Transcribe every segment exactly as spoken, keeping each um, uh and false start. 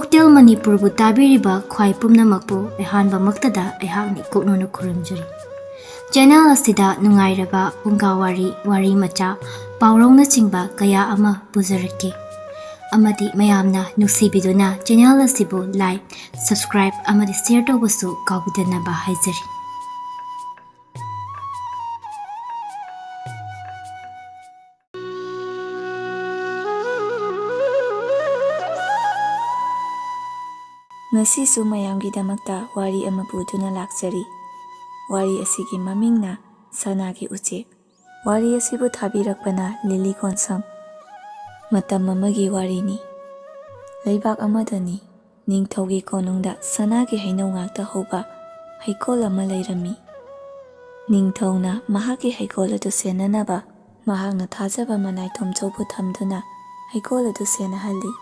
Hotel ꯃꯅꯤꯄꯨꯔꯕꯨ ꯇꯥꯕꯤꯔꯤꯕ ꯈ꯭ꯋꯥꯏ ꯄꯨꯝꯅꯃꯛꯄꯨ ꯑꯍꯥꯟꯕꯃꯛꯇꯗ ꯑꯩꯍꯥꯛꯅ ꯏꯀꯣꯛꯅꯅ ꯈꯨꯔꯨꯝꯖꯔꯤ꯫ ꯆꯦꯅꯦꯜ ꯑꯁꯤꯗ ꯅꯨꯡꯉꯥꯏꯔꯕ ꯐꯨꯡꯒꯥ ꯋꯥꯔꯤ, ꯋꯥꯔꯤ ꯃꯆꯥ, ꯄꯥꯎꯔꯧꯅꯆꯤꯡꯕ ꯀꯌꯥ ꯑꯃ ꯄꯨꯖꯔꯛꯀꯦ꯫ ꯑꯃꯗꯤ ꯃꯌꯥꯝꯅ ꯅꯨꯡꯁꯤꯕꯤꯗꯨꯅ ꯆꯦꯅꯦꯜ ꯑꯁꯤꯕꯨ like, subscribe ꯑꯃꯗꯤ share ꯇꯧꯕꯁꯨ ꯀꯥꯎꯕꯤꯗꯅꯕ ꯍꯥꯏꯖꯔꯤ꯫ ꯉꯁꯤꯁꯨ ꯃꯌꯥꯝꯒꯤꯗꯃꯛꯇ ꯋꯥꯔꯤ ꯑꯃ ꯄꯨꯗꯨꯅ ꯂꯥꯛꯆꯔꯤ꯫ ꯋꯥꯔꯤ ꯑꯁꯤꯒꯤ ꯃꯃꯤꯡꯅ ꯁꯅꯥꯒꯤ ꯎꯆꯦꯛ꯫ ꯋꯥꯔꯤ ꯑꯁꯤꯕꯨ ꯊꯥꯕꯤꯔꯛꯄꯅ ꯂꯤꯂꯤ ꯀꯣꯟꯁꯝ꯫ ꯃꯇꯝ ꯑꯃꯒꯤ ꯋꯥꯔꯤꯅꯤ꯫ ꯂꯩꯕꯥꯛ ꯑꯃꯗꯅꯤ ꯅꯤꯡꯊꯧꯒꯤ ꯀꯣꯅꯨꯡꯗ ꯁꯅꯥꯒꯤ ꯍꯩꯅꯧ ꯉꯥꯛꯇ ꯍꯧꯕ ꯍꯩꯀꯣꯜ ꯑꯃ ꯂꯩꯔꯝꯃꯤ꯫ ꯅꯤꯡꯊꯧꯅ ꯃꯍꯥꯛꯀꯤ ꯍꯩꯀꯣꯜ ꯑꯗꯨ ꯁꯦꯟꯅꯅꯕ ꯃꯍꯥꯛꯅ ꯊꯥꯖꯕ ꯃꯅꯥꯏ ꯇꯣꯝꯆꯧꯕꯨ ꯊꯝꯗꯨꯅ ꯍꯩꯀꯣꯜ ꯑꯗꯨ ꯁꯦꯟꯅꯍꯜꯂꯤ꯫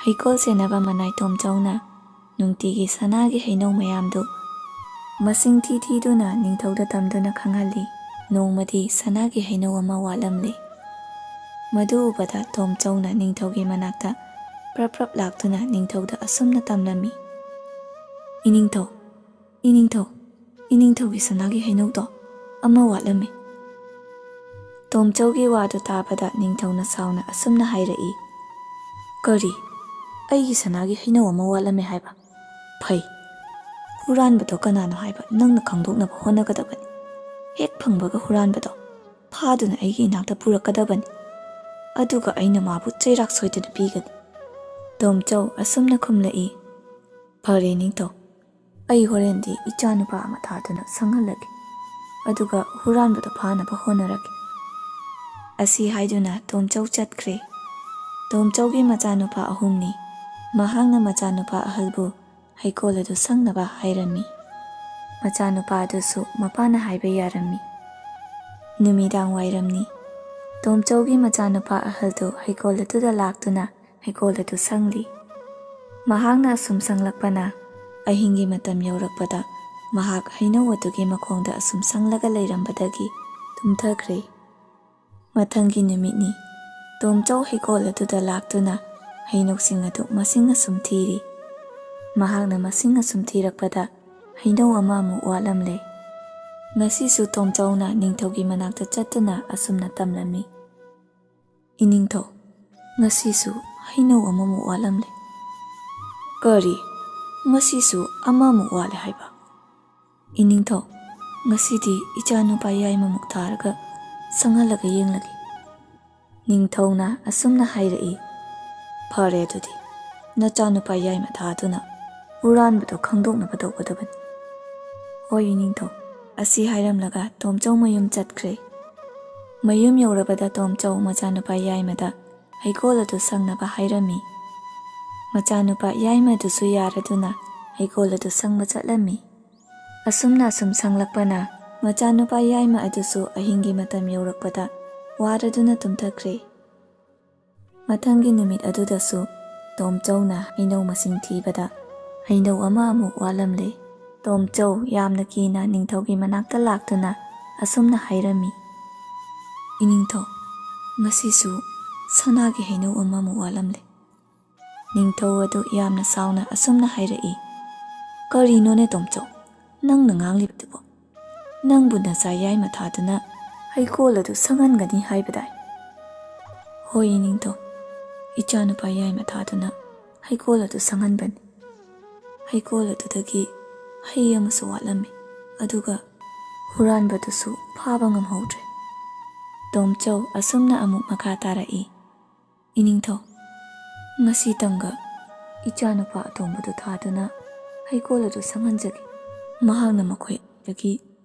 ꯍꯩꯀꯣꯜ ꯁꯦꯟꯅꯕ ꯃꯅꯥꯏ ꯇꯣꯝꯆꯧꯅ ꯅꯨꯡꯇꯤꯒꯤ ꯁꯅꯥꯒꯤ ꯍꯩꯅꯧ ꯃꯌꯥꯝꯗꯨ ꯃꯁꯤꯡ ꯊꯤ ꯊꯤꯗꯨꯅ ꯅꯤꯡꯊꯧꯗ ꯇꯝꯗꯨꯅ ꯈꯪꯍꯜꯂꯤ꯫ ꯅꯣꯡꯃꯗꯤ ꯁꯅꯥꯒꯤ ꯍꯩꯅꯧ ꯑꯃ ꯋꯥꯠꯂꯝꯂꯦ꯫ ꯃꯗꯨ ꯎꯕꯗ ꯇꯣꯝꯆꯧꯅ ꯅꯤꯡꯊꯧꯒꯤ ꯃꯅꯥꯛꯇ ꯄ꯭ꯔꯞ ꯄ꯭ꯔꯞ ꯂꯥꯛꯇꯨꯅ ꯅꯤꯡꯊꯧꯗ ꯑꯁꯨꯝꯅ ꯇꯝꯂꯝꯃꯤ, "ꯏꯅꯤꯡꯊꯧ, ꯏꯅꯤꯡꯊꯧ, ꯏꯅꯤꯡꯊꯧꯒꯤ ꯁꯅꯥꯒꯤ ꯍꯩꯅꯧꯗꯣ ꯑꯃ ꯋꯥꯠꯂꯝꯃꯤ꯫" ꯇꯣꯝꯆꯧꯒꯤ ꯋꯥꯗꯨ ꯇꯥꯕꯗ ꯅꯤꯡꯊꯧꯅ ꯁꯥꯎꯅ ꯑꯁꯨꯝꯅ ꯍꯥꯏꯔꯛꯏ, "ꯀꯔꯤ? ꯑꯩꯒꯤ ꯁꯅꯥꯒꯤ ꯍꯩꯅꯧ ꯑꯃ ꯋꯥꯠꯂꯝꯃꯦ ꯍꯥꯏꯕ? ꯐꯩ, ꯍꯨꯔꯥꯟꯕꯗꯣ ꯀꯅꯥꯅꯣ ꯍꯥꯏꯕ ꯅꯪꯅ ꯈꯪꯗꯣꯛꯅꯕ ꯍꯣꯠꯅꯒꯗꯕꯅꯤ꯫ ꯍꯦꯛ ꯐꯪꯕꯒ ꯍꯨꯔꯥꯟꯕꯗꯣ ꯐꯥꯗꯨꯅ ꯑꯩꯒꯤ ꯏꯅꯥꯛꯇ ꯄꯨꯔꯛꯀꯗꯕꯅꯤ꯫ ꯑꯗꯨꯒ ꯑꯩꯅ ꯃꯥꯕꯨ ꯆꯩꯔꯥꯛ ꯁꯣꯏꯗꯅ ꯄꯤꯒꯅꯤ꯫" ꯇꯣꯝꯆꯧ ꯑꯁꯨꯝꯅ ꯈꯨꯝꯂꯛꯏ, "ꯐꯔꯦ ꯅꯤꯡꯊꯧ, ꯑꯩ ꯍꯣꯔꯦꯟꯗꯤ ꯏꯆꯥꯅꯨꯄꯥ ꯑꯃ ꯊꯥꯗꯨꯅ ꯁꯪꯍꯜꯂꯒꯦ꯫ ꯑꯗꯨꯒ ꯍꯨꯔꯥꯟꯕꯗꯣ ꯐꯥꯅꯕ ꯍꯣꯠꯅꯔꯒꯦ꯫" ꯑꯁꯤ ꯍꯥꯏꯗꯨꯅ ꯇꯣꯝꯆꯧ ꯆꯠꯈ꯭ꯔꯦ꯫ ꯇꯣꯝꯆꯧꯒꯤ ꯃꯆꯥꯅꯨꯄꯥ ꯑꯍꯨꯝꯅꯤ꯫ ꯃꯍꯥꯛꯅ ꯃꯆꯥꯅꯨꯄꯥ ꯑꯍꯜꯕꯨ ꯍꯩꯀꯣꯜ ꯑꯗꯨ ꯁꯪꯅꯕ ꯍꯥꯏꯔꯝꯃꯤ꯫ ꯃꯆꯥꯅꯨꯄꯥ ꯑꯗꯨꯁꯨ ꯃꯄꯥꯅ ꯍꯥꯏꯕ ꯌꯥꯔꯝꯃꯤ꯫ ꯅꯨꯃꯤꯗꯥꯡ ꯋꯥꯏꯔꯝꯅꯤ꯫ ꯇꯣꯝꯆꯧꯒꯤ ꯃꯆꯥꯅꯨꯄꯥ ꯑꯍꯜꯗꯨ ꯍꯩꯀꯣꯜ ꯑꯗꯨꯗ ꯂꯥꯛꯇꯨꯅ ꯍꯩꯀꯣꯜ ꯑꯗꯨ ꯁꯪꯂꯤ꯫ ꯃꯍꯥꯛꯅ ꯑꯁꯨꯝ ꯁꯪꯂꯛꯄꯅ ꯑꯍꯤꯡꯒꯤ ꯃꯇꯝ ꯌꯧꯔꯛꯄꯗ ꯃꯍꯥꯛ ꯍꯩꯅꯧ ꯑꯗꯨꯒꯤ ꯃꯈꯣꯡꯗ ꯑꯁꯨꯝ ꯁꯪꯂꯒ ꯂꯩꯔꯝꯕꯗꯒꯤ ꯇꯨꯝꯊꯈ꯭ꯔꯦ꯫ ꯃꯊꯪꯒꯤ ꯅꯨꯃꯤꯠꯅꯤ꯫ ꯇꯣꯝꯆꯧ ꯍꯩꯀꯣꯜ ꯑꯗꯨꯗ ꯂꯥꯛꯇꯨꯅ ꯍꯩꯅꯧꯁꯤꯡ ꯑꯗꯨ ꯃꯁꯤꯡ ꯑꯁꯨꯝ ꯊꯤꯔꯤ꯫ ꯃꯍꯥꯛꯅ ꯃꯁꯤꯡ ꯑꯁꯨꯝ ꯊꯤꯔꯛꯄꯗ ꯍꯩꯅꯧ ꯑꯃ ꯑꯃꯨꯛ ꯋꯥꯠꯂꯝꯂꯦ꯫ ꯉꯁꯤꯁꯨ ꯇꯣꯝꯆꯧꯅ ꯅꯤꯡꯊꯧꯒꯤ ꯃꯅꯥꯛꯇ ꯆꯠꯇꯨꯅ ꯑꯁꯨꯝꯅ ꯇꯝꯂꯝꯃꯤ, "ꯏꯅꯤꯡꯊꯧ, ꯉꯁꯤꯁꯨ ꯍꯩꯅꯧ ꯑꯃꯃꯨꯛ ꯋꯥꯠꯂꯝꯂꯦ꯫" "ꯀꯔꯤ? ꯉꯁꯤꯁꯨ ꯑꯃꯃꯨꯛ ꯋꯥꯠꯂꯦ ꯍꯥꯏꯕ?" "ꯏꯅꯤꯡꯊꯧ, ꯉꯁꯤꯗꯤ ꯏꯆꯥꯅꯨꯄꯥ ꯌꯥꯏꯃꯃꯨꯛ ꯊꯥꯔꯒ ꯁꯪꯍꯜꯂꯒ ꯌꯦꯡꯂꯒꯦ꯫" ꯅꯤꯡꯊꯧꯅ ꯑꯁꯨꯝꯅ ꯍꯥꯏꯔꯛꯏ, "ꯐꯔꯦ ꯑꯗꯨꯗꯤ, ꯅꯆꯥꯅꯨꯄꯥ ꯌꯥꯏꯃ ꯊꯥꯗꯨꯅ ꯍꯨꯔꯥꯟꯕꯗꯣ ꯈꯪꯗꯣꯛꯅꯕ ꯇꯧꯒꯗꯕꯅꯤ꯫" "ꯍꯣꯏ ꯏꯅꯤꯡꯊꯧ꯫" ꯑꯁꯤ ꯍꯥꯏꯔꯝꯂꯒ ꯇꯣꯝꯆꯧ ꯃꯌꯨꯝ ꯆꯠꯈ꯭ꯔꯦ꯫ ꯃꯌꯨꯝ ꯌꯧꯔꯕꯗ ꯇꯣꯝꯆꯧ ꯃꯆꯥꯅꯨꯄꯥ ꯌꯥꯏꯃꯗ ꯍꯩꯀꯣꯜ ꯑꯗꯨ ꯁꯪꯅꯕ ꯍꯥꯏꯔꯝꯃꯤ꯫ ꯃꯆꯥꯅꯨꯄꯥ ꯌꯥꯏꯃꯗꯨꯁꯨ ꯌꯥꯔꯗꯨꯅ ꯍꯩꯀꯣꯜ ꯑꯗꯨ ꯁꯪꯕ ꯆꯠꯂꯝꯃꯤ꯫ ꯑꯁꯨꯝꯅ ꯑꯁꯨꯝ ꯁꯪꯂꯛꯄꯅ ꯃꯆꯥꯅꯨꯄꯥ ꯌꯥꯏꯃ ꯑꯗꯨꯁꯨ ꯑꯍꯤꯡꯒꯤ ꯃꯇꯝ ꯌꯧꯔꯛꯄꯗ ꯋꯥꯔꯗꯨꯅ ꯇꯨꯝꯊꯈ꯭ꯔꯦ꯫ ꯃꯊꯪꯒꯤ ꯅꯨꯃꯤꯠ ꯑꯗꯨꯗꯁꯨ ꯇꯣꯝꯆꯧꯅ ꯍꯩꯅꯧ ꯃꯁꯤꯡ ꯊꯤꯕꯗ ꯍꯩꯅꯧ ꯑꯃ ꯑꯃꯨꯛ ꯋꯥꯠꯂꯝꯂꯦ꯫ ꯇꯣꯝꯆꯧ ꯌꯥꯝꯅ ꯀꯤꯅ ꯅꯤꯡꯊꯧꯒꯤ ꯃꯅꯥꯛꯇ ꯂꯥꯛꯇꯨꯅ ꯑꯁꯨꯝꯅ ꯍꯥꯏꯔꯝꯃꯤ, "ꯏꯅꯤꯡꯊꯧ, ꯉꯁꯤꯁꯨ ꯁꯅꯥꯒꯤ ꯍꯩꯅꯧ ꯑꯃꯃꯨꯛ ꯋꯥꯠꯂꯝꯂꯦ꯫" ꯅꯤꯡꯊꯧ ꯑꯗꯨ ꯌꯥꯝꯅ ꯁꯥꯎꯅ ꯑꯁꯨꯝꯅ ꯍꯥꯏꯔꯛꯏ, "ꯀꯔꯤꯅꯣꯅꯦ ꯇꯣꯝꯆꯧ, ꯅꯪꯅ ꯉꯥꯡꯂꯤꯕꯗꯨꯕꯣ? ꯅꯪꯕꯨ ꯅꯆꯥ ꯌꯥꯏꯃ ꯊꯥꯗꯨꯅ ꯍꯩꯀꯣꯜ ꯑꯗꯨ ꯁꯪꯍꯟꯒꯅꯤ ꯍꯥꯏꯕꯗꯥꯏ?" "ꯍꯣꯏ ꯏꯅꯤꯡꯊꯧ, ꯏꯆꯥꯅꯨꯄꯥ ꯌꯥꯏꯃ ꯊꯥꯗꯨꯅ ꯍꯩꯀꯣꯜ ꯑꯗꯨ ꯁꯪꯍꯟꯕꯅꯤ꯫ ꯍꯩꯀꯣꯜ ꯑꯗꯨꯗꯒꯤ ꯍꯩ ꯑꯃꯁꯨ ꯋꯥꯠꯂꯝꯃꯤ, ꯑꯗꯨꯒ ꯍꯨꯔꯥꯟꯕꯗꯨꯁꯨ ꯐꯥꯕ ꯉꯝꯍꯧꯗ꯭ꯔꯦ꯫" ꯇꯣꯝꯆꯧ ꯑꯁꯨꯝꯅ ꯑꯃꯨꯛ ꯃꯈꯥ ꯇꯥꯔꯛꯏ, "ꯏꯅꯤꯡꯊꯧ, ꯉꯁꯤꯇꯪꯒ ꯏꯆꯥꯅꯨꯄꯥ ꯑꯇꯣꯝꯕꯗꯨ ꯊꯥꯗꯨꯅ ꯍꯩꯀꯣꯜ ꯑꯗꯨ ꯁꯪꯍꯟꯖꯒꯦ꯫ ꯃꯍꯥꯛꯅ ꯃꯈꯣꯏꯗꯒꯤ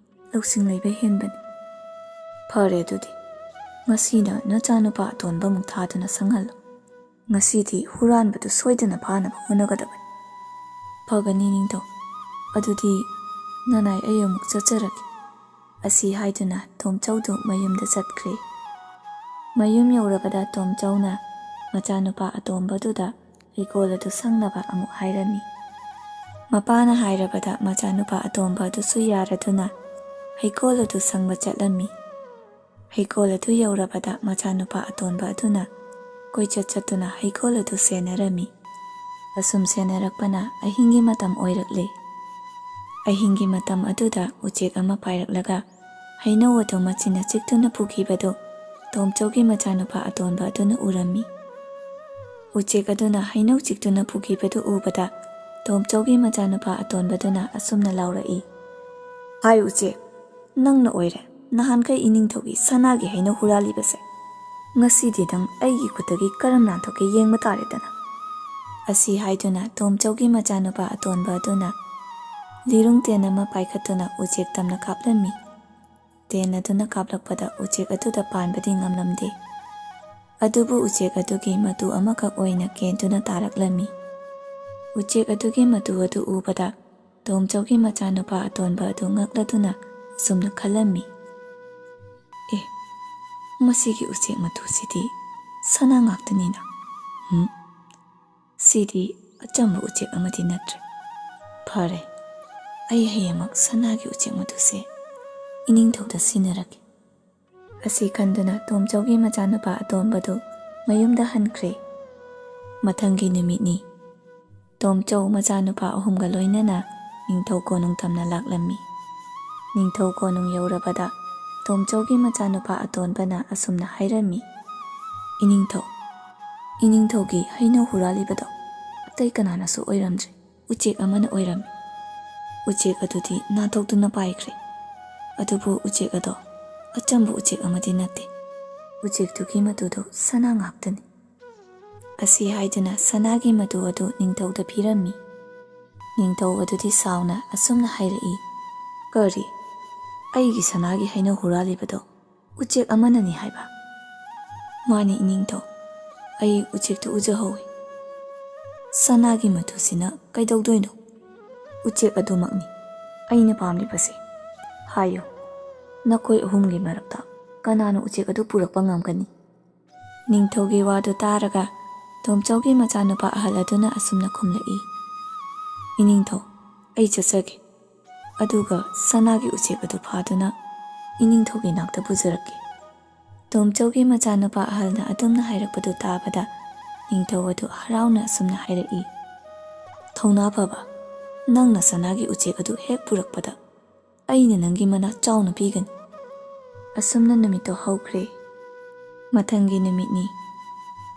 ꯂꯧꯁꯤꯡ ꯂꯩꯕ ꯍꯦꯟꯕꯅꯤ꯫" "ꯐꯔꯦ ꯑꯗꯨꯗꯤ, ꯉꯁꯤꯅ ꯅꯆꯥꯅꯨꯄꯥ ꯑꯇꯣꯟꯕ ꯑꯃꯨꯛ ꯊꯥꯗꯨꯅ ꯁꯪꯍꯜꯂꯨ꯫ ꯉꯁꯤꯗꯤ ꯍꯨꯔꯥꯟꯕꯗꯨ ꯁꯣꯏꯗꯅ ꯐꯥꯅꯕ ꯍꯣꯠꯅꯒꯗꯕꯅꯤ꯫" "ꯐꯒꯅꯤ ꯅꯤꯡꯊꯧ, ꯑꯗꯨꯗꯤ ꯅꯅꯥꯏ ꯑꯩ ꯑꯃꯨꯛ ꯆꯠꯆꯔꯒꯦ꯫" ꯑꯁꯤ ꯍꯥꯏꯗꯨꯅ ꯇꯣꯝꯆꯧꯗꯨ ꯃꯌꯨꯝꯗ ꯆꯠꯈ꯭ꯔꯦ꯫ ꯃꯌꯨꯝ ꯌꯧꯔꯕꯗ ꯇꯣꯝꯆꯧꯅ ꯃꯆꯥꯅꯨꯄꯥ ꯑꯇꯣꯝꯕꯗꯨꯗ ꯍꯩꯀꯣꯜ ꯑꯗꯨ ꯁꯪꯅꯕ ꯑꯃꯨꯛ ꯍꯥꯏꯔꯝꯃꯤ꯫ ꯃꯄꯥꯅ ꯍꯥꯏꯔꯕꯗ ꯃꯆꯥꯅꯨꯄꯥ ꯑꯇꯣꯝꯕ ꯑꯗꯨꯁꯨ ꯌꯥꯔꯗꯨꯅ ꯍꯩꯀꯣꯜ ꯑꯗꯨ ꯁꯪꯕ ꯆꯠꯂꯝꯃꯤ꯫ ꯍꯩꯀꯣꯜ ꯑꯗꯨ ꯌꯧꯔꯕꯗ ꯃꯆꯥꯅꯨꯄꯥ ꯑꯇꯣꯟꯕ ꯑꯗꯨꯅ ꯀꯣꯏꯆꯠ ꯆꯠꯇꯨꯅ ꯍꯩꯀꯣꯜ ꯑꯗꯨ ꯁꯦꯟꯅꯔꯝꯃꯤ꯫ ꯑꯁꯨꯝ ꯁꯦꯟꯅꯔꯛꯄꯅ ꯑꯍꯤꯡꯒꯤ ꯃꯇꯝ ꯑꯣꯏꯔꯛꯂꯦ꯫ ꯑꯍꯤꯡꯒꯤ ꯃꯇꯝ ꯑꯗꯨꯗ ꯎꯆꯦꯛ ꯑꯃ ꯄꯥꯏꯔꯛꯂꯒ ꯍꯩꯅꯧ ꯑꯗꯨ ꯃꯆꯤꯟꯅ ꯆꯤꯛꯇꯨꯅ ꯄꯨꯈꯤꯕꯗꯨ ꯇꯣꯝꯆꯧꯒꯤ ꯃꯆꯥꯅꯨꯄꯥ ꯑꯇꯣꯟꯕ ꯑꯗꯨꯅ ꯎꯔꯝꯃꯤ꯫ ꯎꯆꯦꯛ ꯑꯗꯨꯅ ꯍꯩꯅꯧ ꯆꯤꯛꯇꯨꯅ ꯄꯨꯈꯤꯕꯗꯨ ꯎꯕꯗ ꯇꯣꯝꯆꯧꯒꯤ ꯃꯆꯥꯅꯨꯄꯥ ꯑꯇꯣꯟꯕꯗꯨꯅ ꯑꯁꯨꯝꯅ ꯂꯥꯎꯔꯛꯏ, "ꯍꯥꯏ ꯎꯆꯦꯛ, ꯅꯪꯅ ꯑꯣꯏꯔꯦ ꯅꯍꯥꯟꯈꯩ ꯏꯅꯤꯡꯊꯧꯒꯤ ꯁꯅꯥꯒꯤ ꯍꯩꯅꯧ ꯍꯨꯔꯥꯜꯂꯤꯕꯁꯦ꯫ ꯉꯁꯤꯗꯤ ꯅꯪ ꯑꯩꯒꯤ ꯈꯨꯠꯇꯒꯤ ꯀꯔꯝ ꯅꯥꯟꯊꯣꯛꯀꯦ ꯌꯦꯡꯕ ꯇꯥꯔꯦꯗꯅ"꯫ ꯑꯁꯤ ꯍꯥꯏꯗꯨꯅ ꯇꯣꯝꯆꯧꯒꯤ ꯃꯆꯥꯅꯨꯄꯥ ꯑꯇꯣꯟꯕ ꯑꯗꯨꯅ ꯂꯤꯔꯨꯡ ꯇꯦꯟ ꯑꯃ ꯄꯥꯏꯈꯠꯇꯨꯅ ꯎꯆꯦꯛ ꯇꯝꯅ ꯀꯥꯞꯂꯝꯃꯤ꯫ ꯇꯦꯟ ꯑꯗꯨꯅ ꯀꯥꯞꯂꯛꯄꯗ ꯎꯆꯦꯛ ꯑꯗꯨꯗ ꯄꯥꯟꯕꯗꯤ ꯉꯝꯂꯝꯗꯦ꯫ ꯑꯗꯨꯕꯨ ꯎꯆꯦꯛ ꯑꯗꯨꯒꯤ ꯃꯇꯨ ꯑꯃꯈꯛ ꯑꯣꯏꯅ ꯀꯦꯟꯗꯨꯅ ꯇꯥꯔꯛꯂꯝꯃꯤ꯫ ꯎꯆꯦꯛ ꯑꯗꯨꯒꯤ ꯃꯇꯨ ꯑꯗꯨ ꯎꯕꯗ ꯇꯣꯝꯆꯧꯒꯤ ꯃꯆꯥꯅꯨꯄꯥ ꯑꯇꯣꯟꯕ ꯑꯗꯨ ꯉꯛꯂꯗꯨꯅ ꯑꯁꯨꯝꯅ ꯈꯜꯂꯝꯃꯤ, "ꯑꯦ, ꯃꯁꯤꯒꯤ ꯎꯆꯦꯛ ꯃꯇꯨꯁꯤꯗꯤ ꯁꯅꯥ ꯉꯥꯛꯇꯅꯤꯅ꯫ ꯍꯨꯝ, ꯁꯤꯗꯤ ꯑꯆꯝꯕ ꯎꯆꯦꯛ ꯑꯃꯗꯤ ꯅꯠꯇ꯭ꯔꯦ꯫ ꯐꯔꯦ, ꯑꯩ ꯍꯌꯦꯡꯃꯛ ꯁꯅꯥꯒꯤ ꯎꯆꯦꯛ ꯃꯇꯨꯁꯦ ꯏꯅꯤꯡꯊꯧꯗ ꯁꯤꯟꯅꯔꯒꯦ"꯫ ꯑꯁꯤ ꯈꯟꯗꯨꯅ ꯇꯣꯝꯆꯧꯒꯤ ꯃꯆꯥꯅꯨꯄꯥ ꯑꯇꯣꯝꯕꯗꯨ ꯃꯌꯨꯝꯗ ꯍꯟꯈ꯭ꯔꯦ꯫ ꯃꯊꯪꯒꯤ ꯅꯨꯃꯤꯠꯅꯤ꯫ ꯇꯣꯝꯆꯧ ꯃꯆꯥꯅꯨꯄꯥ ꯑꯍꯨꯝꯒ ꯂꯣꯏꯅꯅ ꯅꯤꯡꯊꯧ ꯀꯣꯅꯨꯡ ꯇꯝꯅ ꯂꯥꯛꯂꯝꯃꯤ꯫ ꯅꯤꯡꯊꯧ ꯀꯣꯅꯨꯡ ꯌꯧꯔꯕꯗ ꯇꯣꯝꯆꯧꯒꯤ ꯃꯆꯥꯅꯨꯄꯥ ꯑꯇꯣꯟꯕꯅ ꯑꯁꯨꯝꯅ ꯍꯥꯏꯔꯝꯃꯤ, "ꯏꯅꯤꯡꯊꯧ, ꯏꯅꯤꯡꯊꯧꯒꯤ ꯍꯩꯅꯧ ꯍꯨꯔꯥꯜꯂꯤꯕꯗꯣ ꯑꯇꯩ ꯀꯅꯥꯅꯁꯨ ꯑꯣꯏꯔꯝꯗ꯭ꯔꯦ, ꯎꯆꯦꯛ ꯑꯃꯅ ꯑꯣꯏꯔꯝꯃꯤ꯫ ꯎꯆꯦꯛ ꯑꯗꯨꯗꯤ ꯅꯥꯟꯊꯣꯛꯇꯨꯅ ꯄꯥꯏꯈ꯭ꯔꯦ꯫ ꯑꯗꯨꯕꯨ ꯎꯆꯦꯛ ꯑꯗꯣ ꯑꯆꯝꯕ ꯎꯆꯦꯛ ꯑꯃꯗꯤ ꯅꯠꯇꯦ꯫ ꯎꯆꯦꯛꯇꯨꯒꯤ ꯃꯇꯨꯗꯣ ꯁꯅꯥ ꯉꯥꯛꯇꯅꯤ"꯫ ꯑꯁꯤ ꯍꯥꯏꯗꯨꯅ ꯁꯅꯥꯒꯤ ꯃꯇꯨ ꯑꯗꯨ ꯅꯤꯡꯊꯧꯗ ꯄꯤꯔꯝꯃꯤ꯫ ꯅꯤꯡꯊꯧ ꯑꯗꯨꯗꯤ ꯁꯥꯎꯅ ꯑꯁꯨꯝꯅ ꯍꯥꯏꯔꯛꯏ, "ꯀꯔꯤ? ꯑꯩꯒꯤ ꯁꯅꯥꯒꯤ ꯍꯩꯅꯧ ꯍꯨꯔꯥꯜꯂꯤꯕꯗꯣ ꯎꯆꯦꯛ ꯑꯃꯅꯅꯤ ꯍꯥꯏꯕ?" "ꯃꯥꯅꯤ ꯏꯅꯤꯡꯊꯧ, ꯑꯩ ꯎꯆꯦꯛꯇꯨ ꯎꯖꯍꯧꯏ꯫ ꯁꯅꯥꯒꯤ ꯃꯇꯨꯁꯤꯅ ꯀꯩꯗꯧꯗꯣꯏꯅꯣ? ꯎꯆꯦꯛ ꯑꯗꯨꯃꯛꯅꯤ ꯑꯩꯅ ꯄꯥꯝꯂꯤꯕꯁꯦ꯫ ꯍꯥꯏꯌꯨ, ꯅꯈꯣꯏ ꯑꯍꯨꯝꯒꯤ ꯃꯔꯛꯇ ꯀꯅꯥꯅ ꯎꯆꯦꯛ ꯑꯗꯨ ꯄꯨꯔꯛꯄ ꯉꯝꯒꯅꯤ?" ꯅꯤꯡꯊꯧꯒꯤ ꯋꯥꯗꯨ ꯇꯥꯔꯒ ꯇꯣꯝꯆꯧꯒꯤ ꯃꯆꯥꯅꯨꯄꯥ ꯑꯍꯜ ꯑꯗꯨꯅ ꯑꯁꯨꯝꯅ ꯈꯨꯝꯂꯛꯏ, "ꯏꯅꯤꯡꯊꯧ, ꯑꯩ ꯆꯠꯆꯒꯦ꯫ ꯑꯗꯨꯒ ꯁꯅꯥꯒꯤ ꯎꯆꯦꯛ ꯑꯗꯨ ꯐꯥꯗꯨꯅ ꯏꯅꯤꯡꯊꯧꯒꯤ ꯅꯥꯛꯇ ꯄꯨꯖꯔꯛꯀꯦ"꯫ ꯇꯣꯝꯆꯧꯒꯤ ꯃꯆꯥꯅꯨꯄꯥ ꯑꯍꯜꯅ ꯑꯗꯨꯝꯅ ꯍꯥꯏꯔꯛꯄꯗꯨ ꯇꯥꯕꯗ ꯅꯤꯡꯊꯧ ꯑꯗꯨ ꯍꯔꯥꯎꯅ ꯑꯁꯨꯝꯅ ꯍꯥꯏꯔꯛꯏ, "ꯊꯧꯅꯥ ꯐꯕ, ꯅꯪꯅ ꯁꯅꯥꯒꯤ ꯎꯆꯦꯛ ꯑꯗꯨ ꯍꯦꯛ ꯄꯨꯔꯛꯄꯗ ꯑꯩꯅ ꯅꯪꯒꯤ ꯃꯅꯥ ꯆꯥꯎꯅ ꯄꯤꯒꯅꯤ꯫" ꯑꯁꯨꯝꯅ ꯅꯨꯃꯤꯠꯇꯣ ꯍꯧꯈ꯭ꯔꯦ꯫ ꯃꯊꯪꯒꯤ ꯅꯨꯃꯤꯠꯅꯤ꯫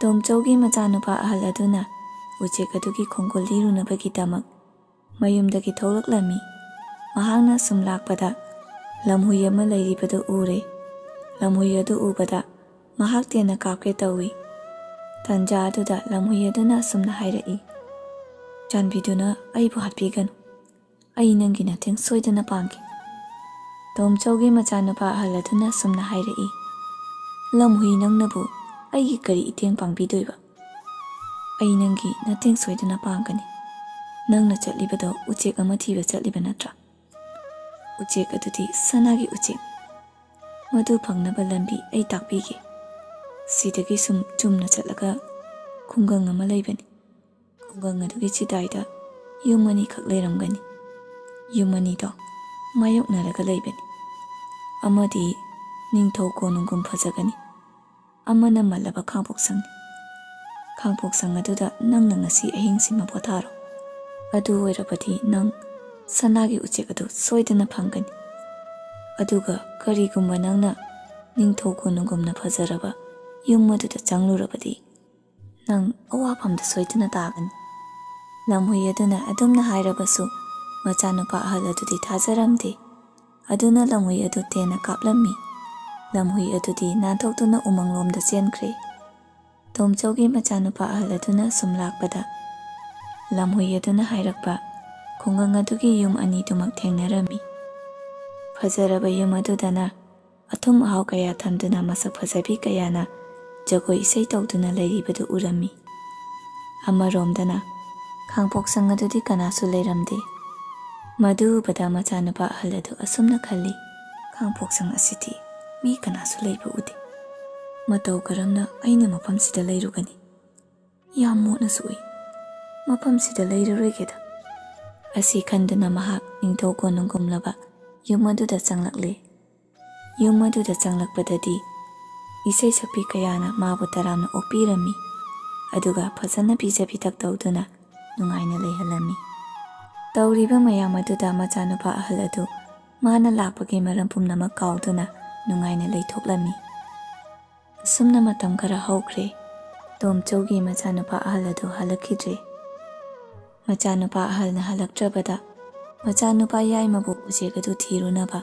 ꯇꯣꯝꯆꯧꯒꯤ ꯃꯆꯥꯅꯨꯄꯥ ꯑꯍꯜ ꯑꯗꯨꯅ ꯎꯆꯦꯛ ꯑꯗꯨꯒꯤ ꯈꯣꯡꯒꯨꯜ ꯂꯤꯔꯨꯅꯕꯒꯤꯗꯃꯛ ꯃꯌꯨꯝꯗꯒꯤ ꯊꯣꯛꯂꯛꯂꯝꯃꯤ꯫ ꯃꯍꯥꯛꯅ ꯁꯨꯝ ꯂꯥꯛꯄꯗ ꯂꯝꯍꯨꯏ ꯑꯃ ꯂꯩꯔꯤꯕꯗꯨ ꯎꯔꯦ꯫ ꯂꯝꯍꯨꯏ ꯑꯗꯨ ꯎꯕꯗ ꯃꯍꯥꯛ ꯇꯦꯟꯅ ꯀꯥꯞꯀꯦ ꯇꯧꯏ꯫ ꯇꯟꯖꯥ ꯑꯗꯨꯗ ꯂꯝꯍꯨꯏ ꯑꯗꯨꯅ ꯑꯁꯨꯝꯅ ꯍꯥꯏꯔꯛꯏ, "ꯆꯥꯟꯕꯤꯗꯨꯅ ꯑꯩꯕꯨ ꯍꯥꯠꯄꯤꯒꯅꯨ꯫ ꯑꯩ ꯅꯪꯒꯤ ꯅꯇꯦꯡ ꯁꯣꯏꯗꯅ ꯄꯥꯡꯒꯦ꯫" ꯇꯣꯝꯆꯧꯒꯤ ꯃꯆꯥꯅꯨꯄꯥ ꯑꯍꯜ ꯑꯗꯨꯅ ꯑꯁꯨꯝꯅ ꯍꯥꯏꯔꯛꯏ, "ꯂꯝꯍꯨꯏ ꯅꯪꯅꯕꯨ ꯑꯩꯒꯤ ꯀꯔꯤ ꯏꯇꯦꯡ ꯄꯥꯡꯕꯤꯗꯣꯏꯕ? ꯑꯩ ꯅꯪꯒꯤ ꯅꯇꯦꯡ ꯁꯣꯏꯗꯅ ꯄꯥꯡꯒꯅꯤ꯫ ꯅꯪꯅ ꯆꯠꯂꯤꯕꯗꯣ ꯎꯆꯦꯛ ꯑꯃ ꯊꯤꯕ ꯆꯠꯂꯤꯕ ꯅꯠꯇ꯭ꯔꯥ? ꯎꯆꯦꯛ ꯑꯗꯨꯗꯤ ꯁꯅꯥꯒꯤ ꯎꯆꯦꯛ꯫ ꯃꯗꯨ ꯐꯪꯅꯕ ꯂꯝꯕꯤ ꯑꯩ ꯇꯥꯛꯄꯤꯒꯦ꯫ ꯁꯤꯗꯒꯤ ꯁꯨꯝ ꯆꯨꯝꯅ ꯆꯠꯂꯒ ꯈꯨꯡꯒꯪ ꯑꯃ ꯂꯩꯕꯅꯤ꯫ ꯈꯨꯡꯒꯪ ꯑꯗꯨꯒꯤ ꯆꯤꯗꯥꯏꯗ ꯌꯨꯝ ꯑꯅꯤꯈꯛ ꯂꯩꯔꯝꯒꯅꯤ꯫ ꯌꯨꯝ ꯑꯅꯤꯗꯣ ꯃꯥꯌꯣꯛꯅꯔꯒ ꯂꯩꯕꯅꯤ꯫ ꯑꯃꯗꯤ ꯅꯤꯡꯊꯧ ꯀꯣꯅꯨꯡꯒꯨꯝ ꯐꯖꯒꯅꯤ, ꯑꯃꯅ ꯃꯜꯂꯕ ꯈꯥꯡꯄꯣꯛꯁꯪꯅꯤ꯫ ꯈꯥꯡꯄꯣꯛꯁꯪ ꯑꯗꯨꯗ ꯅꯪꯅ ꯉꯁꯤ ꯑꯍꯤꯡꯁꯤꯃ ꯄꯣꯊꯥꯔꯣ꯫ ꯑꯗꯨ ꯑꯣꯏꯔꯕꯗꯤ ꯅꯪ ꯁꯅꯥꯒꯤ ꯎꯆꯦꯛ ꯑꯗꯨ ꯁꯣꯏꯗꯅ ꯐꯪꯒꯅꯤ꯫ ꯑꯗꯨꯒ ꯀꯔꯤꯒꯨꯝꯕ ꯅꯪꯅ ꯅꯤꯡꯊꯧ ꯀꯣꯅꯨꯡꯒꯨꯝꯅ ꯐꯖꯔꯕ ꯌꯨꯝ ꯑꯗꯨꯗ ꯆꯪꯂꯨꯔꯕꯗꯤ ꯅꯪ ꯑꯋꯥꯐꯝꯗ ꯁꯣꯏꯗꯅ ꯇꯥꯒꯅꯤ꯫" ꯂꯝꯍꯨꯏ ꯑꯗꯨꯅ ꯑꯗꯨꯝꯅ ꯍꯥꯏꯔꯕꯁꯨ ꯃꯆꯥꯅꯨꯄꯥ ꯑꯍꯜ ꯑꯗꯨꯗꯤ ꯊꯥꯖꯔꯝꯗꯦ꯫ ꯑꯗꯨꯅ ꯂꯝꯍꯨꯏ ꯑꯗꯨ ꯇꯦꯟꯅ ꯀꯥꯞꯂꯝꯃꯤ꯫ ꯂꯝꯍꯨꯏ ꯑꯗꯨꯗꯤ ꯅꯥꯟꯊꯣꯛꯇꯨꯅ ꯎꯃꯪꯂꯣꯝꯗ ꯆꯦꯟꯈ꯭ꯔꯦ꯫ ꯇꯣꯝꯆꯧꯒꯤ ꯃꯆꯥꯅꯨꯄꯥ ꯑꯍꯜ ꯑꯗꯨꯅ ꯁꯨꯝ ꯂꯥꯛꯄꯗ ꯂꯝꯍꯨꯏ ꯑꯗꯨꯅ ꯍꯥꯏꯔꯛꯄ ꯈꯨꯡꯒꯪ ꯑꯗꯨꯒꯤ ꯌꯨꯝ ꯑꯅꯤꯗꯨꯃꯛ ꯊꯦꯡꯅꯔꯝꯃꯤ꯫ ꯐꯖꯔꯕ ꯌꯨꯝ ꯑꯗꯨꯗꯅ ꯑꯊꯨꯝ ꯑꯍꯥꯎ ꯀꯌꯥ ꯊꯝꯗꯨꯅ ꯃꯁꯛ ꯐꯖꯕꯤ ꯀꯌꯥꯅ ꯖꯒꯣꯏ ꯏꯁꯩ ꯇꯧꯗꯨꯅ ꯂꯩꯔꯤꯕꯗꯨ ꯎꯔꯝꯃꯤ꯫ ꯑꯃꯔꯣꯝꯗꯅ ꯈꯥꯡꯄꯣꯛꯁꯪ ꯑꯗꯨꯗꯤ ꯀꯅꯥꯁꯨ ꯂꯩꯔꯝꯗꯦ꯫ ꯃꯗꯨ ꯎꯕꯗ ꯃꯆꯥꯅꯨꯄꯥ ꯑꯍꯜ ꯑꯗꯨ ꯑꯁꯨꯝꯅ ꯈꯜꯂꯤ, "ꯈꯥꯡꯄꯣꯛꯁꯪ ꯑꯁꯤꯗꯤ ꯃꯤ ꯀꯅꯥꯁꯨ ꯂꯩꯕ ꯎꯗꯦ꯫ ꯃꯇꯧ ꯀꯔꯝꯅ ꯑꯩꯅ ꯃꯐꯝꯁꯤꯗ ꯂꯩꯔꯨꯒꯅꯤ? ꯌꯥꯝ ꯃꯣꯠꯅꯁꯨ ꯎꯏ꯫ ꯃꯐꯝꯁꯤꯗ ꯂꯩꯔꯔꯣꯏꯒꯦꯗ꯫" ꯑꯁꯤ ꯈꯟꯗꯨꯅ ꯃꯍꯥꯛ ꯅꯤꯡꯊꯧ ꯀꯣꯅꯨꯡꯒꯨꯝꯂꯕ ꯌꯨꯝ ꯑꯗꯨꯗ ꯆꯪꯂꯛꯂꯦ꯫ ꯌꯨꯝ ꯑꯗꯨꯗ ꯆꯪꯂꯛꯄꯗꯗꯤ ꯏꯁꯩ ꯁꯛꯄꯤ ꯀꯌꯥꯅ ꯃꯥꯕꯨ ꯇꯔꯥꯝꯅ ꯑꯣꯛꯄꯤꯔꯝꯃꯤ, ꯑꯗꯨꯒ ꯐꯖꯅ ꯄꯤꯖ ꯄꯤꯊꯛ ꯇꯧꯗꯨꯅ ꯅꯨꯡꯉꯥꯏꯅ ꯂꯩꯍꯜꯂꯝꯃꯤ꯫ ꯇꯧꯔꯤꯕ ꯃꯌꯥꯝ ꯑꯗꯨꯗ ꯃꯆꯥꯅꯨꯄꯥ ꯑꯍꯜ ꯑꯗꯨ ꯃꯥꯅ ꯂꯥꯛꯄꯒꯤ ꯃꯔꯝ ꯄꯨꯝꯅꯃꯛ ꯀꯥꯎꯗꯨꯅ ꯅꯨꯡꯉꯥꯏꯅ ꯂꯩꯊꯣꯛꯂꯝꯃꯤ꯫ ꯑꯁꯨꯝꯅ ꯃꯇꯝ ꯈꯔ ꯍꯧꯈ꯭ꯔꯦ꯫ ꯇꯣꯝꯆꯧꯒꯤ ꯃꯆꯥꯅꯨꯄꯥ ꯑꯍꯜ ꯑꯗꯨ ꯍꯜꯂꯛꯈꯤꯗ꯭ꯔꯦ꯫ ꯃꯆꯥꯅꯨꯄꯥ ꯑꯍꯜꯅ ꯍꯜꯂꯛꯇ꯭ꯔꯕꯗ ꯃꯆꯥꯅꯨꯄꯥ ꯌꯥꯏꯃꯕꯨ ꯎꯆꯦꯛ ꯑꯗꯨ ꯊꯤꯔꯨꯅꯕ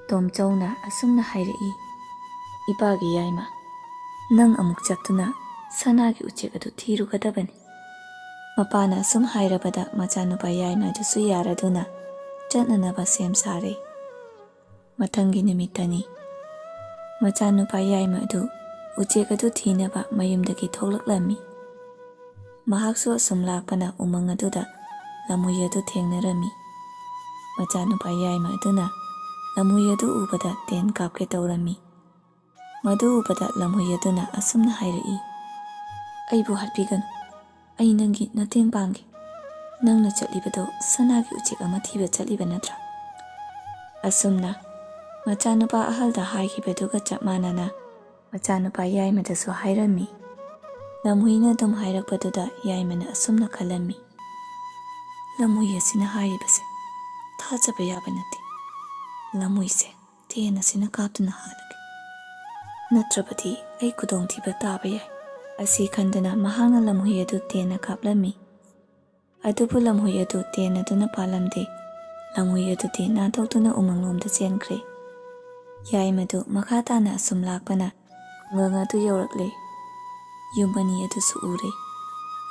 ꯇꯣꯝꯆꯧꯅ ꯑꯁꯨꯝꯅ ꯍꯥꯏꯔꯛꯏ, "ꯏꯄꯥꯒꯤ ꯌꯥꯏꯃ, ꯅꯪ ꯑꯃꯨꯛ ꯆꯠꯇꯨꯅ ꯁꯅꯥꯒꯤ ꯎꯆꯦꯛ ꯑꯗꯨ ꯊꯤꯔꯨꯒꯗꯕꯅꯤ꯫" ꯃꯄꯥꯅ ꯑꯁꯨꯝ ꯍꯥꯏꯔꯕꯗ ꯃꯆꯥꯅꯨꯄꯥ ꯌꯥꯏꯃ ꯑꯗꯨꯁꯨ ꯌꯥꯔꯗꯨꯅ ꯆꯠꯅꯅꯕ ꯁꯦꯝ ꯁꯥꯔꯦ꯫ ꯃꯊꯪꯒꯤ ꯅꯨꯃꯤꯠꯇꯅꯤ꯫ ꯃꯆꯥꯅꯨꯄꯥ ꯌꯥꯏꯃ ꯑꯗꯨ ꯎꯆꯦꯛ ꯑꯗꯨ ꯊꯤꯅꯕ ꯃꯌꯨꯝꯗꯒꯤ ꯊꯣꯛꯂꯛꯂꯝꯃꯤ꯫ ꯃꯍꯥꯛꯁꯨ ꯑꯁꯨꯝ ꯂꯥꯛꯄꯅ ꯎꯃꯪ ꯑꯗꯨꯗ ꯂꯝꯍꯨꯏ ꯑꯗꯨ ꯊꯦꯡꯅꯔꯝꯃꯤ꯫ ꯃꯆꯥꯅꯨꯄꯥ ꯌꯥꯏꯃ ꯑꯗꯨꯅ ꯂꯝꯍꯨꯏ ꯑꯗꯨ ꯎꯕꯗ ꯇꯦꯟ ꯀꯥꯞꯀꯦ ꯇꯧꯔꯝꯃꯤ꯫ ꯃꯗꯨ ꯎꯕꯗ ꯂꯝꯍꯨꯏ ꯑꯗꯨꯅ ꯑꯁꯨꯝꯅ ꯍꯥꯏꯔꯛꯏ, "ꯑꯩꯕꯨ ꯍꯥꯠꯄꯤꯒꯅꯨ, ꯑꯩ ꯅꯪꯒꯤ ꯃꯇꯦꯡ ꯄꯥꯡꯒꯦ꯫ ꯅꯪꯅ ꯆꯠꯂꯤꯕꯗꯣ ꯁꯅꯥꯒꯤ ꯎꯆꯦꯛ ꯑꯃ ꯊꯤꯕ ꯆꯠꯂꯤꯕ ꯅꯠꯇ꯭ꯔꯥ?" ꯑꯁꯨꯝꯅ ꯃꯆꯥꯅꯨꯄꯥ ꯑꯍꯜꯗ ꯍꯥꯏꯈꯤꯕꯗꯨꯒ ꯆꯞ ꯃꯥꯟꯅꯅ ꯃꯆꯥꯅꯨꯄꯥ ꯌꯥꯏꯃꯗꯁꯨ ꯍꯥꯏꯔꯝꯃꯤ꯫ ꯂꯝꯍꯨꯏꯅ ꯑꯗꯨꯝ ꯍꯥꯏꯔꯛꯄꯗꯨꯗ ꯌꯥꯏꯃꯅ ꯑꯁꯨꯝꯅ ꯈꯜꯂꯝꯃꯤ, "ꯂꯝꯍꯨꯏ ꯑꯁꯤꯅ ꯍꯥꯏꯔꯤꯕꯁꯦ ꯊꯥꯖꯕ ꯌꯥꯕ ꯅꯠꯇꯦ꯫ ꯂꯝꯍꯨꯏꯁꯦ ꯇꯦꯟ ꯑꯁꯤꯅ ꯀꯥꯞꯇꯨꯅ ꯍꯥꯠꯂꯒꯦ꯫ ꯅꯠꯇ꯭ꯔꯕꯗꯤ ꯑꯩ ꯈꯨꯗꯣꯡꯊꯤꯕ ꯇꯥꯕ ꯌꯥꯏ꯫" ꯑꯁꯤ ꯈꯟꯗꯨꯅ ꯃꯍꯥꯛꯅ ꯂꯝꯍꯨꯏ ꯑꯗꯨ ꯇꯦꯟꯅ ꯀꯥꯞꯂꯝꯃꯤ꯫ ꯑꯗꯨꯕꯨ ꯂꯝꯍꯨꯏ ꯑꯗꯨ ꯇꯦꯟ ꯑꯗꯨꯅ ꯄꯥꯜꯂꯝꯗꯦ꯫ ꯂꯝꯍꯨꯏ ꯑꯗꯨꯗꯤ ꯅꯥꯟꯊꯣꯛꯇꯨꯅ ꯎꯃꯪꯂꯣꯝꯗ ꯆꯦꯟꯈ꯭ꯔꯦ꯫ ꯌꯥꯏꯃꯗꯨ ꯃꯈꯥ ꯇꯥꯅ ꯑꯁꯨꯝ ꯂꯥꯛꯄꯅ ꯈꯨꯡꯒꯪ ꯑꯗꯨ ꯌꯧꯔꯛꯂꯦ꯫ ꯌꯨꯝ ꯑꯅꯤ ꯑꯗꯨꯁꯨ ꯎꯔꯦ꯫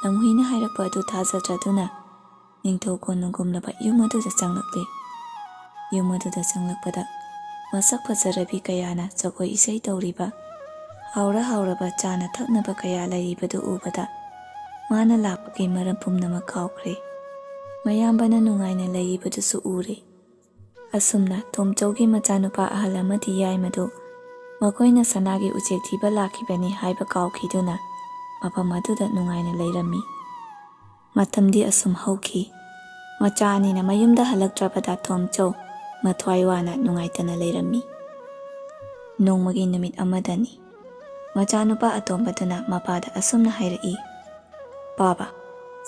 ꯂꯝꯍꯨꯏꯅ ꯍꯥꯏꯔꯛꯄ ꯑꯗꯨ ꯊꯥꯖꯗ꯭ꯔꯗꯨꯅ ꯅꯤꯡꯊꯧ ꯀꯣꯅꯨꯡꯒꯨꯝꯂꯕ ꯌꯨꯝ ꯑꯗꯨꯗ ꯆꯪꯂꯛꯂꯦ꯫ ꯌꯨꯝ ꯑꯗꯨꯗ ꯆꯪꯂꯛꯄꯗ ꯃꯁꯛ ꯐꯖꯔꯕꯤ ꯀꯌꯥꯅ ꯖꯒꯣꯏ ꯏꯁꯩ ꯇꯧꯔꯤꯕ, ꯍꯥꯎꯔ ꯍꯥꯎꯔꯕ ꯆꯥꯅ ꯊꯛꯅꯕ ꯀꯌꯥ ꯂꯩꯔꯤꯕꯗꯨ ꯎꯕꯗ ꯃꯥꯅ ꯂꯥꯛꯄꯒꯤ ꯃꯔꯝ ꯄꯨꯝꯅꯃꯛ ꯀꯥꯎꯈ꯭ꯔꯦ꯫ ꯃꯌꯥꯝꯕꯅ ꯅꯨꯡꯉꯥꯏꯅ ꯂꯩꯔꯤꯕꯗꯨꯁꯨ ꯎꯔꯦ꯫ ꯑꯁꯨꯝꯅ ꯇꯣꯝꯆꯧꯒꯤ ꯃꯆꯥꯅꯨꯄꯥ ꯑꯍꯜ ꯑꯃꯗꯤ ꯌꯥꯏꯃꯗꯨ ꯃꯈꯣꯏꯅ ꯁꯅꯥꯒꯤ ꯎꯆꯦꯛ ꯊꯤꯕ ꯂꯥꯛꯈꯤꯕꯅꯤ ꯍꯥꯏꯕ ꯀꯥꯎꯈꯤꯗꯨꯅ ꯃꯐꯝ ꯑꯗꯨꯗ ꯅꯨꯡꯉꯥꯏꯅ ꯂꯩꯔꯝꯃꯤ꯫ ꯃꯇꯝꯗꯤ ꯑꯁꯨꯝ ꯍꯧꯈꯤ꯫ ꯃꯆꯥ ꯑꯅꯤꯅ ꯃꯌꯨꯝꯗ ꯍꯜꯂꯛꯇ꯭ꯔꯕꯗ ꯇꯣꯝꯆꯧ ꯃꯊ꯭ꯋꯥꯏ ꯋꯥꯅ ꯅꯨꯡꯉꯥꯏꯇꯅ ꯂꯩꯔꯝꯃꯤ꯫ ꯅꯣꯡꯃꯒꯤ ꯅꯨꯃꯤꯠ ꯑꯃꯗꯅꯤ꯫ ꯃꯆꯥꯅꯨꯄꯥ ꯑꯇꯣꯝꯕꯗꯨꯅ ꯃꯄꯥꯗ ꯑꯁꯨꯝꯅ ꯍꯥꯏꯔꯛꯏ, "ꯄꯥꯕ,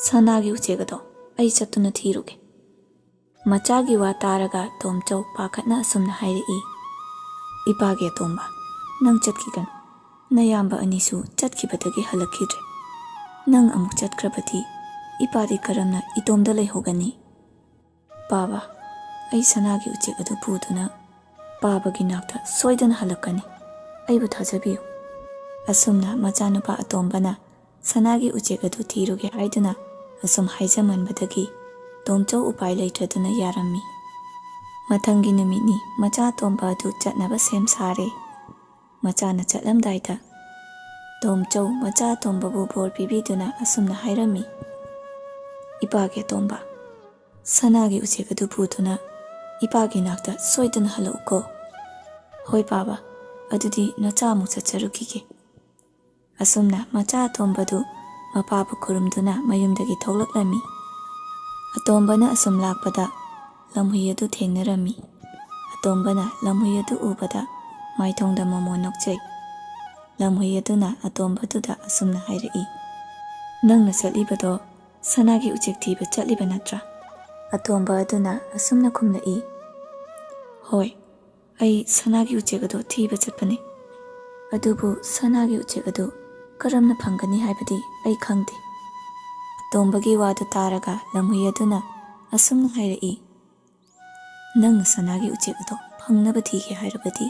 ꯁꯅꯥꯒꯤ ꯎꯆꯦꯛ ꯑꯗꯣ ꯑꯩ ꯆꯠꯇꯨꯅ ꯊꯤꯔꯨꯒꯦ꯫" ꯃꯆꯥꯒꯤ ꯋꯥ ꯇꯥꯔꯒ ꯇꯣꯝꯆꯧ ꯄꯥꯈꯠꯅ ꯑꯁꯨꯝꯅ ꯍꯥꯏꯔꯛꯏ, "ꯏꯄꯥꯒꯤ ꯑꯇꯣꯝꯕ, ꯅꯪ ꯆꯠꯈꯤꯒꯅꯨ꯫ ꯅꯌꯥꯝꯕ ꯑꯅꯤꯁꯨ ꯆꯠꯈꯤꯕꯗꯒꯤ ꯍꯜꯂꯛꯈꯤꯗ꯭ꯔꯦ꯫ ꯅꯪ ꯑꯃꯨꯛ ꯆꯠꯈ꯭ꯔꯕꯗꯤ ꯏꯄꯥꯗꯤ ꯀꯔꯝꯅ ꯏꯇꯣꯝꯗ ꯂꯩꯍꯧꯒꯅꯤ? ꯄꯥꯕ, ꯑꯩ ꯁꯅꯥꯒꯤ ꯎꯆꯦꯛ ꯑꯗꯨ ꯄꯨꯗꯨꯅ ꯄꯥꯕꯒꯤ ꯅꯥꯛꯇ ꯁꯣꯏꯗꯅ ꯍꯜꯂꯛꯀꯅꯤ꯫ ꯑꯩꯕꯨ ꯊꯥꯖꯕꯤꯌꯨ꯫" ꯑꯁꯨꯝꯅ ꯃꯆꯥꯅꯨꯄꯥ ꯑꯇꯣꯝꯕꯅ ꯁꯅꯥꯒꯤ ꯎꯆꯦꯛ ꯑꯗꯨ ꯊꯤꯔꯨꯒꯦ ꯍꯥꯏꯗꯨꯅ ꯑꯁꯨꯝ ꯍꯥꯏꯖꯃꯟꯕꯗꯒꯤ ꯇꯣꯝꯆꯧ ꯎꯄꯥꯏ ꯂꯩꯇ꯭ꯔꯗꯨꯅ ꯌꯥꯔꯝꯃꯤ꯫ ꯃꯊꯪꯒꯤ ꯅꯨꯃꯤꯠꯅꯤ ꯃꯆꯥ ꯑꯇꯣꯝꯕ ꯑꯗꯨ ꯆꯠꯅꯕ ꯁꯦꯝ ꯁꯥꯔꯦ꯫ ꯃꯆꯥꯅ ꯆꯠꯂꯝꯗꯥꯏꯗ ꯇꯣꯝꯆꯧ ꯃꯆꯥ ꯑꯇꯣꯝꯕꯕꯨ ꯕꯣꯔ ꯄꯤꯕꯤꯗꯨꯅ ꯑꯁꯨꯝꯅ ꯍꯥꯏꯔꯝꯃꯤ, "ꯏꯄꯥꯒꯤ ꯑꯇꯣꯝꯕ, ꯁꯅꯥꯒꯤ ꯎꯆꯦꯛ ꯑꯗꯨ ꯄꯨꯗꯨꯅ ꯏꯄꯥꯒꯤ ꯅꯥꯛꯇ ꯁꯣꯏꯗꯅ ꯍꯜꯂꯛꯎꯀꯣ꯫" "ꯍꯣꯏ ꯄꯥꯕ, ꯑꯗꯨꯗꯤ ꯅꯆꯥ ꯑꯃꯨꯛ ꯆꯠꯆꯔꯨꯈꯤꯒꯦ꯫" ꯑꯁꯨꯝꯅ ꯃꯆꯥ ꯑꯇꯣꯝꯕꯗꯨ ꯃꯄꯥꯕꯨ ꯈꯨꯔꯨꯝꯗꯨꯅ ꯃꯌꯨꯝꯗꯒꯤ ꯊꯣꯛꯂꯛꯂꯝꯃꯤ꯫ ꯑꯇꯣꯝꯕꯅ ꯑꯁꯨꯝ ꯂꯥꯛꯄꯗ ꯂꯝꯍꯨꯏ ꯑꯗꯨ ꯊꯦꯡꯅꯔꯝꯃꯤ꯫ ꯑꯇꯣꯝꯕꯅ ꯂꯝꯍꯨꯏ ꯑꯗꯨ ꯎꯕꯗ ꯃꯥꯏꯊꯣꯡꯗ ꯃꯃꯣꯟ ꯅꯣꯛꯆꯩ꯫ ꯂꯝꯍꯨꯏ ꯑꯗꯨꯅ ꯑꯇꯣꯝꯕꯗꯨꯗ ꯑꯁꯨꯝꯅ ꯍꯥꯏꯔꯛꯏ, "ꯅꯪꯅ ꯆꯠꯂꯤꯕꯗꯣ ꯁꯅꯥꯒꯤ ꯎꯆꯦꯛ ꯊꯤꯕ ꯆꯠꯂꯤꯕ ꯅꯠꯇ꯭ꯔꯥ?" ꯑꯇꯣꯝꯕ ꯑꯗꯨꯅ ꯑꯁꯨꯝꯅ ꯈꯨꯝꯂꯛꯏ, "ꯍꯣꯏ, ꯑꯩ ꯁꯅꯥꯒꯤ ꯎꯆꯦꯛ ꯑꯗꯨ ꯊꯤꯕ ꯆꯠꯄꯅꯤ꯫ ꯑꯗꯨꯕꯨ ꯁꯅꯥꯒꯤ ꯎꯆꯦꯛ ꯑꯗꯨ ꯀꯔꯝꯅ ꯐꯪꯒꯅꯤ ꯍꯥꯏꯕꯗꯤ ꯑꯩ ꯈꯪꯗꯦ꯫" ꯑꯇꯣꯝꯕꯒꯤ ꯋꯥꯗꯨ ꯇꯥꯔꯒ ꯂꯝꯍꯨꯏ ꯑꯗꯨꯅ ꯑꯁꯨꯝꯅ ꯍꯥꯏꯔꯛꯏ, "ꯅꯪꯅ ꯁꯅꯥꯒꯤ ꯎꯆꯦꯛ ꯑꯗꯣ ꯐꯪꯅꯕ ꯊꯤꯒꯦ ꯍꯥꯏꯔꯕꯗꯤ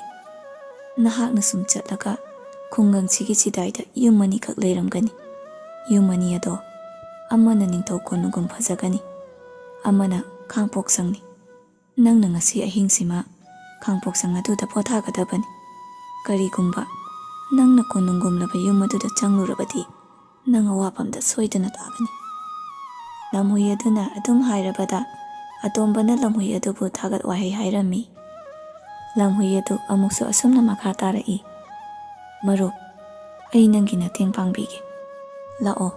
ꯅꯍꯥꯛꯅ ꯁꯨꯝ ꯆꯠꯂꯒ ꯈꯨꯡꯒꯪꯁꯤꯒꯤ ꯆꯤꯗꯥꯏꯗ ꯌꯨꯝ ꯑꯅꯤꯈꯛ ꯂꯩꯔꯝꯒꯅꯤ꯫ ꯌꯨꯝ ꯑꯅꯤ ꯑꯗꯣ ꯑꯃꯅ ꯅꯤꯡꯊꯧ ꯀꯣꯅꯨꯡꯒꯨꯝ ꯐꯖꯒꯅꯤ, ꯑꯃꯅ ꯈꯥꯡꯄꯣꯛꯁꯪꯅꯤ꯫ ꯅꯪꯅ ꯉꯁꯤ ꯑꯍꯤꯡꯁꯤꯃ ꯈꯥꯡꯄꯣꯛꯁꯪ ꯑꯗꯨꯗ ꯄꯣꯊꯥꯒꯗꯕꯅꯤ꯫ ꯀꯔꯤꯒꯨꯝꯕ ꯅꯪꯅ ꯀꯣꯅꯨꯡꯒꯨꯝꯂꯕ ꯌꯨꯝ ꯑꯗꯨꯗ ꯆꯪꯂꯨꯔꯕꯗꯤ ꯅꯪ ꯑꯋꯥꯐꯝꯗ ꯁꯣꯏꯗꯅ ꯇꯥꯒꯅꯤ꯫" ꯂꯝꯍꯨꯏ ꯑꯗꯨꯅ ꯑꯗꯨꯝ ꯍꯥꯏꯔꯕꯗ ꯑꯇꯣꯝꯕꯅ ꯂꯝꯍꯨꯏ ꯑꯗꯨꯕꯨ ꯊꯥꯒꯠ ꯋꯥꯍꯩ ꯍꯥꯏꯔꯝꯃꯤ꯫ ꯂꯝꯍꯨꯏ ꯑꯗꯨ ꯑꯃꯨꯛꯁꯨ ꯑꯁꯨꯝꯅ ꯃꯈꯥ ꯇꯥꯔꯛꯏ, "ꯃꯔꯨꯞ, ꯑꯩ ꯅꯪꯒꯤ ꯃꯇꯦꯡ ꯄꯥꯡꯕꯤꯒꯦ꯫ ꯂꯥꯛꯑꯣ,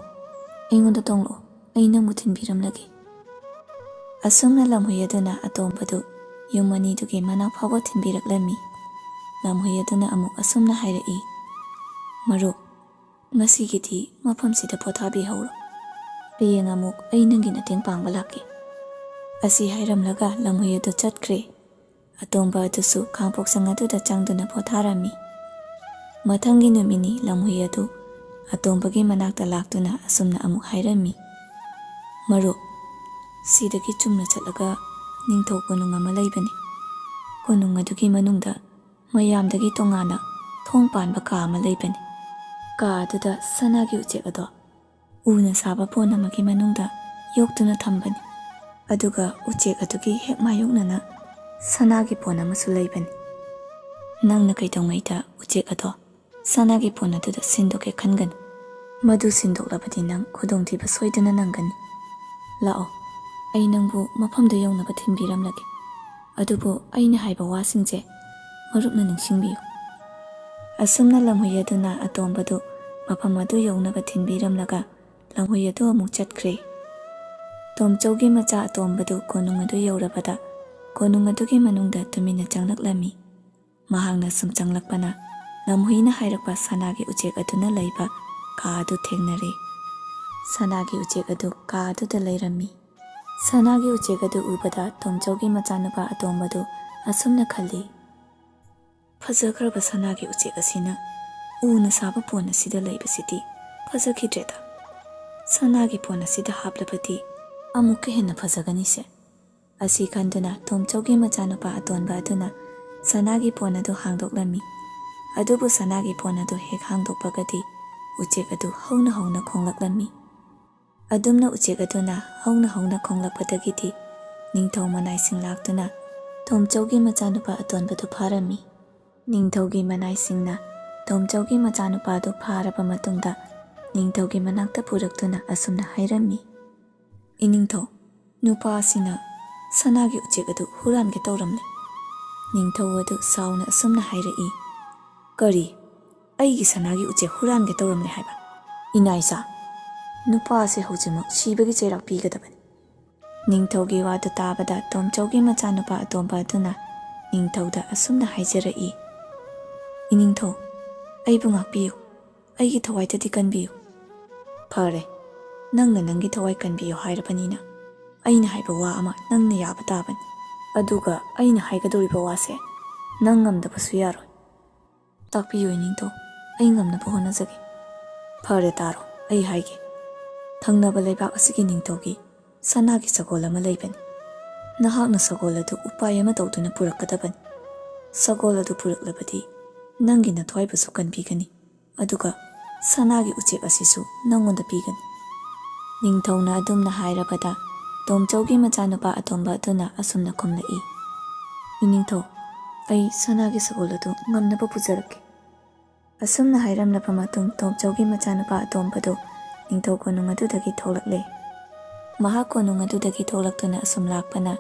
ꯑꯩꯉꯣꯟꯗ ꯇꯣꯡꯂꯛꯑꯣ, ꯑꯩ ꯅꯪꯕꯨ ꯊꯤꯟꯕꯤꯔꯝꯂꯒꯦ꯫" ꯑꯁꯨꯝꯅ ꯂꯝꯍꯨꯏ ꯑꯗꯨꯅ ꯑꯇꯣꯝꯕꯗꯨ ꯌꯨꯝ ꯑꯅꯤꯗꯨꯒꯤ ꯃꯅꯥꯛ ꯐꯥꯎꯕ ꯊꯤꯟꯕꯤꯔꯛꯂꯝꯃꯤ꯫ ꯂꯝꯍꯨꯏ ꯑꯗꯨꯅ ꯑꯃꯨꯛ ꯑꯁꯨꯝꯅ ꯍꯥꯏꯔꯛꯏ, "ꯃꯔꯨꯞ, ꯉꯁꯤꯒꯤꯗꯤ ꯃꯐꯝꯁꯤꯗ ꯄꯣꯊꯥꯕꯤꯍꯧꯔꯣ꯫ ꯍꯌꯦꯡ ꯑꯃꯨꯛ ꯑꯩ ꯅꯪꯒꯤ ꯃꯇꯦꯡ ꯄꯥꯡꯕ ꯂꯥꯛꯀꯦ"꯫ ꯑꯁꯤ ꯍꯥꯏꯔꯝꯂꯒ ꯂꯝꯍꯨꯏ ꯑꯗꯨ ꯆꯠꯈ꯭ꯔꯦ꯫ ꯑꯇꯣꯝꯕ ꯑꯗꯨꯁꯨ ꯈꯥꯡꯄꯣꯛꯁꯪ ꯑꯗꯨꯗ ꯆꯪꯗꯨꯅ ꯄꯣꯊꯥꯔꯝꯃꯤ꯫ ꯃꯊꯪꯒꯤ ꯅꯨꯃꯤꯠꯅꯤ ꯂꯝꯍꯨꯏ ꯑꯗꯨ ꯑꯇꯣꯝꯕꯒꯤ ꯃꯅꯥꯛꯇ ꯂꯥꯛꯇꯨꯅ ꯑꯁꯨꯝꯅ ꯑꯃꯨꯛ ꯍꯥꯏꯔꯝꯃꯤ, "ꯃꯔꯨꯞ, ꯁꯤꯗꯒꯤ ꯆꯨꯝꯅ ꯆꯠꯂꯒ ꯅꯤꯡꯊꯧ ꯀꯣꯅꯨꯡ ꯑꯃ ꯂꯩꯕꯅꯤ꯫ ꯀꯣꯅꯨꯡ ꯑꯗꯨꯒꯤ ꯃꯅꯨꯡꯗ ꯃꯌꯥꯝꯗꯒꯤ ꯇꯣꯉꯥꯟꯅ ꯊꯣꯡ ꯄꯥꯟꯕ ꯀꯥ ꯑꯃ ꯂꯩꯕꯅꯤ꯫ ꯀꯥ ꯑꯗꯨꯗ ꯁꯅꯥꯒꯤ ꯎꯆꯦꯛ ꯑꯗꯣ ꯎꯅ ꯁꯥꯕ ꯄꯣꯟ ꯑꯃꯒꯤ ꯃꯅꯨꯡꯗ ꯌꯣꯛꯇꯨꯅ ꯊꯝꯕꯅꯤ꯫ ꯑꯗꯨꯒ ꯎꯆꯦꯛ ꯑꯗꯨꯒꯤ ꯍꯦꯛ ꯃꯥꯌꯣꯛꯅꯅ ꯁꯅꯥꯒꯤ ꯄꯣꯟ ꯑꯃꯁꯨ ꯂꯩꯕꯅꯤ꯫ ꯅꯪꯅ ꯀꯩꯗꯧꯉꯩꯗ ꯎꯆꯦꯛ ꯑꯗꯣ ꯁꯅꯥꯒꯤ ꯄꯣꯟ ꯑꯗꯨꯗ ꯁꯤꯟꯗꯣꯛꯀꯦ ꯈꯟꯒꯅꯨ꯫ ꯃꯗꯨ ꯁꯤꯟꯗꯣꯛꯂꯕꯗꯤ ꯅꯪ ꯈꯨꯗꯣꯡꯊꯤꯕ ꯁꯣꯏꯗꯅ ꯅꯪꯒꯅꯤ꯫ ꯂꯥꯛꯑꯣ, ꯑꯩ ꯅꯪꯕꯨ ꯃꯐꯝꯗꯨ ꯌꯧꯅꯕ ꯊꯤꯟꯕꯤꯔꯝꯂꯒꯦ꯫ ꯑꯗꯨꯕꯨ ꯑꯩꯅ ꯍꯥꯏꯕ ꯋꯥꯁꯤꯡꯁꯦ ꯃꯔꯨꯞꯅ ꯅꯤꯡꯁꯤꯡꯕꯤꯌꯨ"꯫ ꯑꯁꯨꯝꯅ ꯂꯝꯍꯨꯏ ꯑꯗꯨꯅ ꯑꯇꯣꯝꯕꯗꯨ ꯃꯐꯝ ꯑꯗꯨ ꯌꯧꯅꯕ ꯊꯤꯟꯕꯤꯔꯝꯂꯒ ꯂꯝꯍꯨꯏ ꯑꯗꯨ ꯑꯃꯨꯛ ꯆꯠꯈ꯭ꯔꯦ꯫ ꯇꯣꯝꯆꯧꯒꯤ ꯃꯆꯥ ꯑꯇꯣꯝꯕꯗꯨ ꯀꯣꯅꯨꯡ ꯑꯗꯨ ꯌꯧꯔꯕꯗ ꯀꯣꯅꯨꯡ ꯑꯗꯨꯒꯤ ꯃꯅꯨꯡꯗ ꯇꯨꯃꯤꯟꯅ ꯆꯪꯂꯛꯂꯝꯃꯤ꯫ ꯃꯍꯥꯛꯅ ꯁꯨꯝ ꯆꯪꯂꯛꯄꯅ ꯂꯝꯍꯨꯏꯅ ꯍꯥꯏꯔꯛꯄ ꯁꯅꯥꯒꯤ ꯎꯆꯦꯛ ꯑꯗꯨꯅ ꯂꯩꯕ ꯀꯥ ꯑꯗꯨ ꯊꯦꯡꯅꯔꯦ꯫ ꯁꯅꯥꯒꯤ ꯎꯆꯦꯛ ꯑꯗꯨ ꯀꯥ ꯑꯗꯨꯗ ꯂꯩꯔꯝꯃꯤ꯫ ꯁꯅꯥꯒꯤ ꯎꯆꯦꯛ ꯑꯗꯨ ꯎꯕꯗ ꯇꯣꯝꯆꯧꯒꯤ ꯃꯆꯥꯅꯨꯄꯥ ꯑꯇꯣꯝꯕꯗꯨ ꯑꯁꯨꯝꯅ ꯈꯜꯂꯤ, "ꯐꯖꯈ꯭ꯔꯕ ꯁꯅꯥꯒꯤ ꯎꯆꯦꯛ ꯑꯁꯤꯅ ꯎꯅ ꯁꯥꯕ ꯄꯣꯟ ꯑꯁꯤꯗ ꯂꯩꯕꯁꯤꯗꯤ ꯐꯖꯈꯤꯗ꯭ꯔꯦꯗ꯫ ꯁꯅꯥꯒꯤ ꯄꯣꯟ ꯑꯁꯤꯗ ꯍꯥꯞꯂꯕꯗꯤ ꯑꯃꯨꯛꯀ ꯍꯦꯟꯅ ꯐꯖꯒꯅꯤꯁꯦ"꯫ ꯑꯁꯤ ꯈꯟꯗꯨꯅ ꯇꯣꯝꯆꯧꯒꯤ ꯃꯆꯥꯅꯨꯄꯥ ꯑꯇꯣꯟꯕ ꯑꯗꯨꯅ ꯁꯅꯥꯒꯤ ꯄꯣꯟ ꯑꯗꯨ ꯍꯥꯡꯗꯣꯛꯂꯝꯃꯤ꯫ ꯑꯗꯨꯕꯨ ꯁꯅꯥꯒꯤ ꯄꯣꯟ ꯑꯗꯨ ꯍꯦꯛ ꯍꯥꯡꯗꯣꯛꯄꯒꯗꯤ ꯎꯆꯦꯛ ꯑꯗꯨ ꯍꯧꯅ ꯍꯧꯅ ꯈꯣꯡꯂꯛꯂꯝꯃꯤ꯫ ꯑꯗꯨꯝꯅ ꯎꯆꯦꯛ ꯑꯗꯨꯅ ꯍꯧꯅ ꯍꯧꯅ ꯈꯣꯡꯂꯛꯄꯗꯒꯤꯗꯤ ꯅꯤꯡꯊꯧ ꯃꯅꯥꯏꯁꯤꯡ ꯂꯥꯛꯇꯨꯅ ꯇꯣꯝꯆꯧꯒꯤ ꯃꯆꯥꯅꯨꯄꯥ ꯑꯇꯣꯟꯕꯗꯨ ꯐꯥꯔꯝꯃꯤ꯫ ꯅꯤꯡꯊꯧꯒꯤ ꯃꯅꯥꯏꯁꯤꯡꯅ ꯇꯣꯝꯆꯧꯒꯤ ꯃꯆꯥꯅꯨꯄꯥꯗꯨ ꯐꯥꯔꯕ ꯃꯇꯨꯡꯗ ꯅꯤꯡꯊꯧꯒꯤ ꯃꯅꯥꯛꯇ ꯄꯨꯔꯛꯇꯨꯅ ꯑꯁꯨꯝꯅ ꯍꯥꯏꯔꯝꯃꯤ, "ꯏꯅꯤꯡꯊꯧ, ꯅꯨꯄꯥ ꯑꯁꯤꯅ ꯁꯅꯥꯒꯤ ꯎꯆꯦꯛ ꯑꯗꯨ ꯍꯨꯔꯥꯟꯒꯦ ꯇꯧꯔꯝꯂꯦ꯫ ꯅꯤꯡꯊꯧ ꯑꯗꯨ ꯁꯥꯎꯅ ꯑꯁꯨꯝꯅ ꯍꯥꯏꯔꯛꯏ, "ꯀꯔꯤ? ꯑꯩꯒꯤ ꯁꯅꯥꯒꯤ ꯎꯆꯦꯛ ꯍꯨꯔꯥꯟꯒꯦ ꯇꯧꯔꯝꯂꯦ ꯍꯥꯏꯕ? ꯏꯅꯥꯏꯆꯥ, ꯅꯨꯄꯥ ꯑꯁꯤ ꯍꯧꯖꯤꯛꯃꯛ ꯁꯤꯕꯒꯤ ꯆꯩꯔꯥꯛ ꯄꯤꯒꯗꯕꯅꯤ"꯫ ꯅꯤꯡꯊꯧꯒꯤ ꯋꯥꯗꯨ ꯇꯥꯕꯗ ꯇꯣꯝꯆꯧꯒꯤ ꯃꯆꯥꯅꯨꯄꯥ ꯑꯇꯣꯝꯕ ꯑꯗꯨꯅ ꯅꯤꯡꯊꯧꯗ ꯑꯁꯨꯝꯅ ꯍꯥꯏꯖꯔꯛꯏ, "ꯏꯅꯤꯡꯊꯧ, ꯑꯩꯕꯨ ꯉꯥꯛꯄꯤꯌꯨ꯫ ꯑꯩꯒꯤ ꯊꯋꯥꯏꯗꯗꯤ ꯀꯟꯕꯤꯌꯨ꯫ ꯐꯔꯦ, ꯅꯪꯅ ꯅꯪꯒꯤ ꯊꯋꯥꯏ ꯀꯟꯕꯤꯌꯨ ꯍꯥꯏꯔꯕꯅꯤꯅ, ꯑꯩꯅ ꯍꯥꯏꯕ ꯋꯥ ꯑꯃ ꯅꯪꯅ ꯌꯥꯕ ꯇꯥꯕꯅꯤ꯫ ꯑꯗꯨꯒ ꯑꯩꯅ ꯍꯥꯏꯒꯗꯧꯔꯤꯕ ꯋꯥꯁꯦ ꯅꯪ ꯉꯝꯗꯕꯁꯨ ꯌꯥꯔꯣꯏ꯫ ꯇꯥꯛꯄꯤꯌꯨ ꯏꯅꯤꯡꯊꯧ, ꯑꯩ ꯉꯝꯅꯕ ꯍꯣꯠꯅꯖꯒꯦ꯫ ꯐꯔꯦ, ꯇꯥꯔꯣ, ꯑꯩ ꯍꯥꯏꯒꯦ꯫ ꯊꯪꯅꯕ ꯂꯩꯕꯥꯛ ꯑꯁꯤꯒꯤ ꯅꯤꯡꯊꯧꯒꯤ ꯁꯅꯥꯒꯤ ꯁꯒꯣꯜ ꯑꯃ ꯂꯩꯕꯅꯤ꯫ ꯅꯍꯥꯛꯅ ꯁꯒꯣꯜ ꯑꯗꯨ ꯎꯄꯥꯏ ꯑꯃ ꯇꯧꯗꯨꯅ ꯄꯨꯔꯛꯀꯗꯕꯅꯤ꯫ ꯁꯒꯣꯜ ꯑꯗꯨ ꯄꯨꯔꯛꯂꯕꯗꯤ ꯅꯪꯒꯤ ꯅꯊ꯭ꯋꯥꯏꯕꯨꯁꯨ ꯀꯟꯕꯤꯒꯅꯤ, ꯑꯗꯨꯒ ꯁꯅꯥꯒꯤ ꯎꯆꯦꯛ ꯑꯁꯤꯁꯨ ꯅꯪꯉꯣꯟꯗ ꯄꯤꯒꯅꯤ꯫ ꯅꯤꯡꯊꯧꯅ ꯑꯗꯨꯝꯅ ꯍꯥꯏꯔꯕꯗ, ꯇꯣꯝꯆꯧꯒꯤ ꯃꯆꯥꯅꯨꯄꯥ ꯑꯇꯣꯝꯕ ꯑꯗꯨꯅ ꯑꯁꯨꯝꯅ ꯈꯨꯝꯂꯛꯏ, "ꯏꯅꯤꯡꯊꯧ, ꯑꯩ ꯁꯅꯥꯒꯤ ꯁꯒꯣꯜ ꯑꯗꯨ ꯉꯝꯅꯕ ꯄꯨꯖꯔꯛꯀꯦ"꯫ ꯑꯁꯨꯝꯅ ꯍꯥꯏꯔꯝꯂꯕ ꯃꯇꯨꯡ, ꯇꯣꯝꯆꯧꯒꯤ ꯃꯆꯥꯅꯨꯄꯥ ꯑꯇꯣꯝꯕꯗꯨ ꯅꯤꯡꯊꯧ ꯀꯣꯅꯨꯡ ꯑꯗꯨꯗꯒꯤ ꯊꯣꯛꯂꯛꯂꯦ꯫ ꯃꯍꯥꯛ ꯀꯣꯅꯨꯡ ꯑꯗꯨꯗꯒꯤ ꯊꯣꯛꯂꯛꯇꯨꯅ ꯑꯁꯨꯝ ꯂꯥꯛꯄꯅ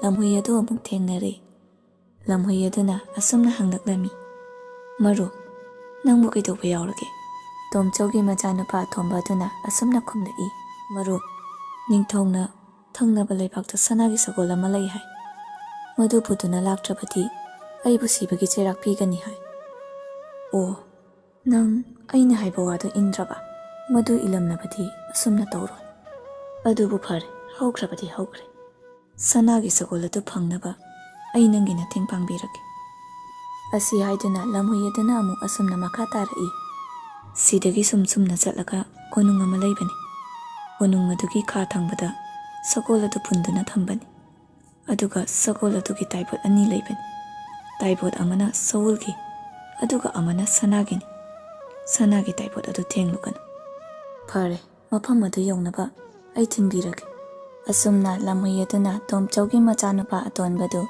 ꯂꯝꯍꯨꯏ ꯑꯗꯨ ꯑꯃꯨꯛ ꯊꯦꯡꯅꯔꯦ꯫ ꯂꯝꯍꯨꯏ ꯑꯗꯨꯅ ꯑꯁꯨꯝꯅ ꯍꯪꯂꯛꯂꯝꯃꯤ, "ꯃꯔꯨꯞ, ꯅꯪꯕꯨ ꯀꯩꯗꯧꯕ ꯌꯥꯎꯔꯒꯦ?" ꯇꯣꯝꯆꯧꯒꯤ ꯃꯆꯥꯅꯨꯄꯥ ꯑꯇꯣꯝꯕ ꯑꯗꯨꯅ ꯑꯁꯨꯝꯅ ꯈꯨꯝꯂꯛꯏ, "ꯃꯔꯨꯞ, ꯅꯤꯡꯊꯧꯅ ꯊꯪꯅꯕ ꯂꯩꯕꯥꯛꯇ ꯁꯅꯥꯒꯤ ꯁꯒꯣꯜ ꯑꯃ ꯂꯩ ꯍꯥꯏ꯫ ꯃꯗꯨ ꯄꯨꯗꯨꯅ ꯂꯥꯛꯇ꯭ꯔꯕꯗꯤ ꯑꯩꯕꯨ ꯁꯤꯕꯒꯤ ꯆꯩꯔꯥꯛ ꯄꯤꯒꯅꯤ ꯍꯥꯏ"꯫ "ꯑꯣ, ꯅꯪ ꯑꯩꯅ ꯍꯥꯏꯕ ꯋꯥꯗꯨ ꯏꯟꯗ꯭ꯔꯕ? ꯃꯗꯨ ꯏꯜꯂꯝꯂꯕꯗꯤ ꯑꯁꯨꯝꯅ ꯇꯧꯔꯣꯏ꯫ ꯑꯗꯨꯕꯨ ꯐꯔꯦ, ꯍꯧꯈ꯭ꯔꯕꯗꯤ ꯍꯧꯈ꯭ꯔꯦ꯫ ꯁꯅꯥꯒꯤ ꯁꯒꯣꯜ ꯑꯗꯨ ꯐꯪꯅꯕ ꯑꯩ ꯅꯪꯒꯤ ꯃꯇꯦꯡ ꯄꯥꯡꯕꯤꯔꯒꯦ"꯫ ꯑꯁꯤ ꯍꯥꯏꯗꯨꯅ ꯂꯝꯍꯨꯏ ꯑꯗꯨꯅ ꯑꯃꯨꯛ ꯑꯁꯨꯝꯅ ꯃꯈꯥ ꯇꯥꯔꯛꯏ, "ꯁꯤꯗꯒꯤ ꯁꯨꯝ ꯁꯨꯝꯅ ꯆꯠꯂꯒ ꯀꯣꯅꯨꯡ ꯑꯃ ꯂꯩꯕꯅꯤ꯫ ꯀꯣꯅꯨꯡ ꯑꯗꯨꯒꯤ ꯈꯥ ꯊꯪꯕꯗ ꯁꯒꯣꯜ ꯑꯗꯨ ꯄꯨꯟꯗꯨꯅ ꯊꯝꯕꯅꯤ꯫ ꯑꯗꯨꯒ ꯁꯒꯣꯜ ꯑꯗꯨꯒꯤ ꯇꯥꯏꯄꯣꯠ ꯑꯅꯤ ꯂꯩꯕꯅꯤ꯫ ꯇꯥꯏꯄꯣꯠ ꯑꯃꯅ ꯁꯎꯜꯒꯤ, ꯑꯗꯨꯒ ꯑꯃꯅ ꯁꯅꯥꯒꯤꯅꯤ꯫ ꯁꯅꯥꯒꯤ ꯇꯥꯏꯄꯣꯠ ꯑꯗꯨ ꯊꯦꯡꯂꯨꯒꯅꯨ꯫ ꯐꯔꯦ, ꯃꯐꯝ ꯑꯗꯨ ꯌꯧꯅꯕ ꯑꯩ ꯊꯤꯟꯕꯤꯔꯒꯦ"꯫ ꯑꯁꯨꯝꯅ ꯂꯝꯍꯨꯏ ꯑꯗꯨꯅ ꯇꯣꯝꯆꯧꯒꯤ ꯃꯆꯥꯅꯨꯄꯥ ꯑꯇꯣꯟꯕꯗꯨ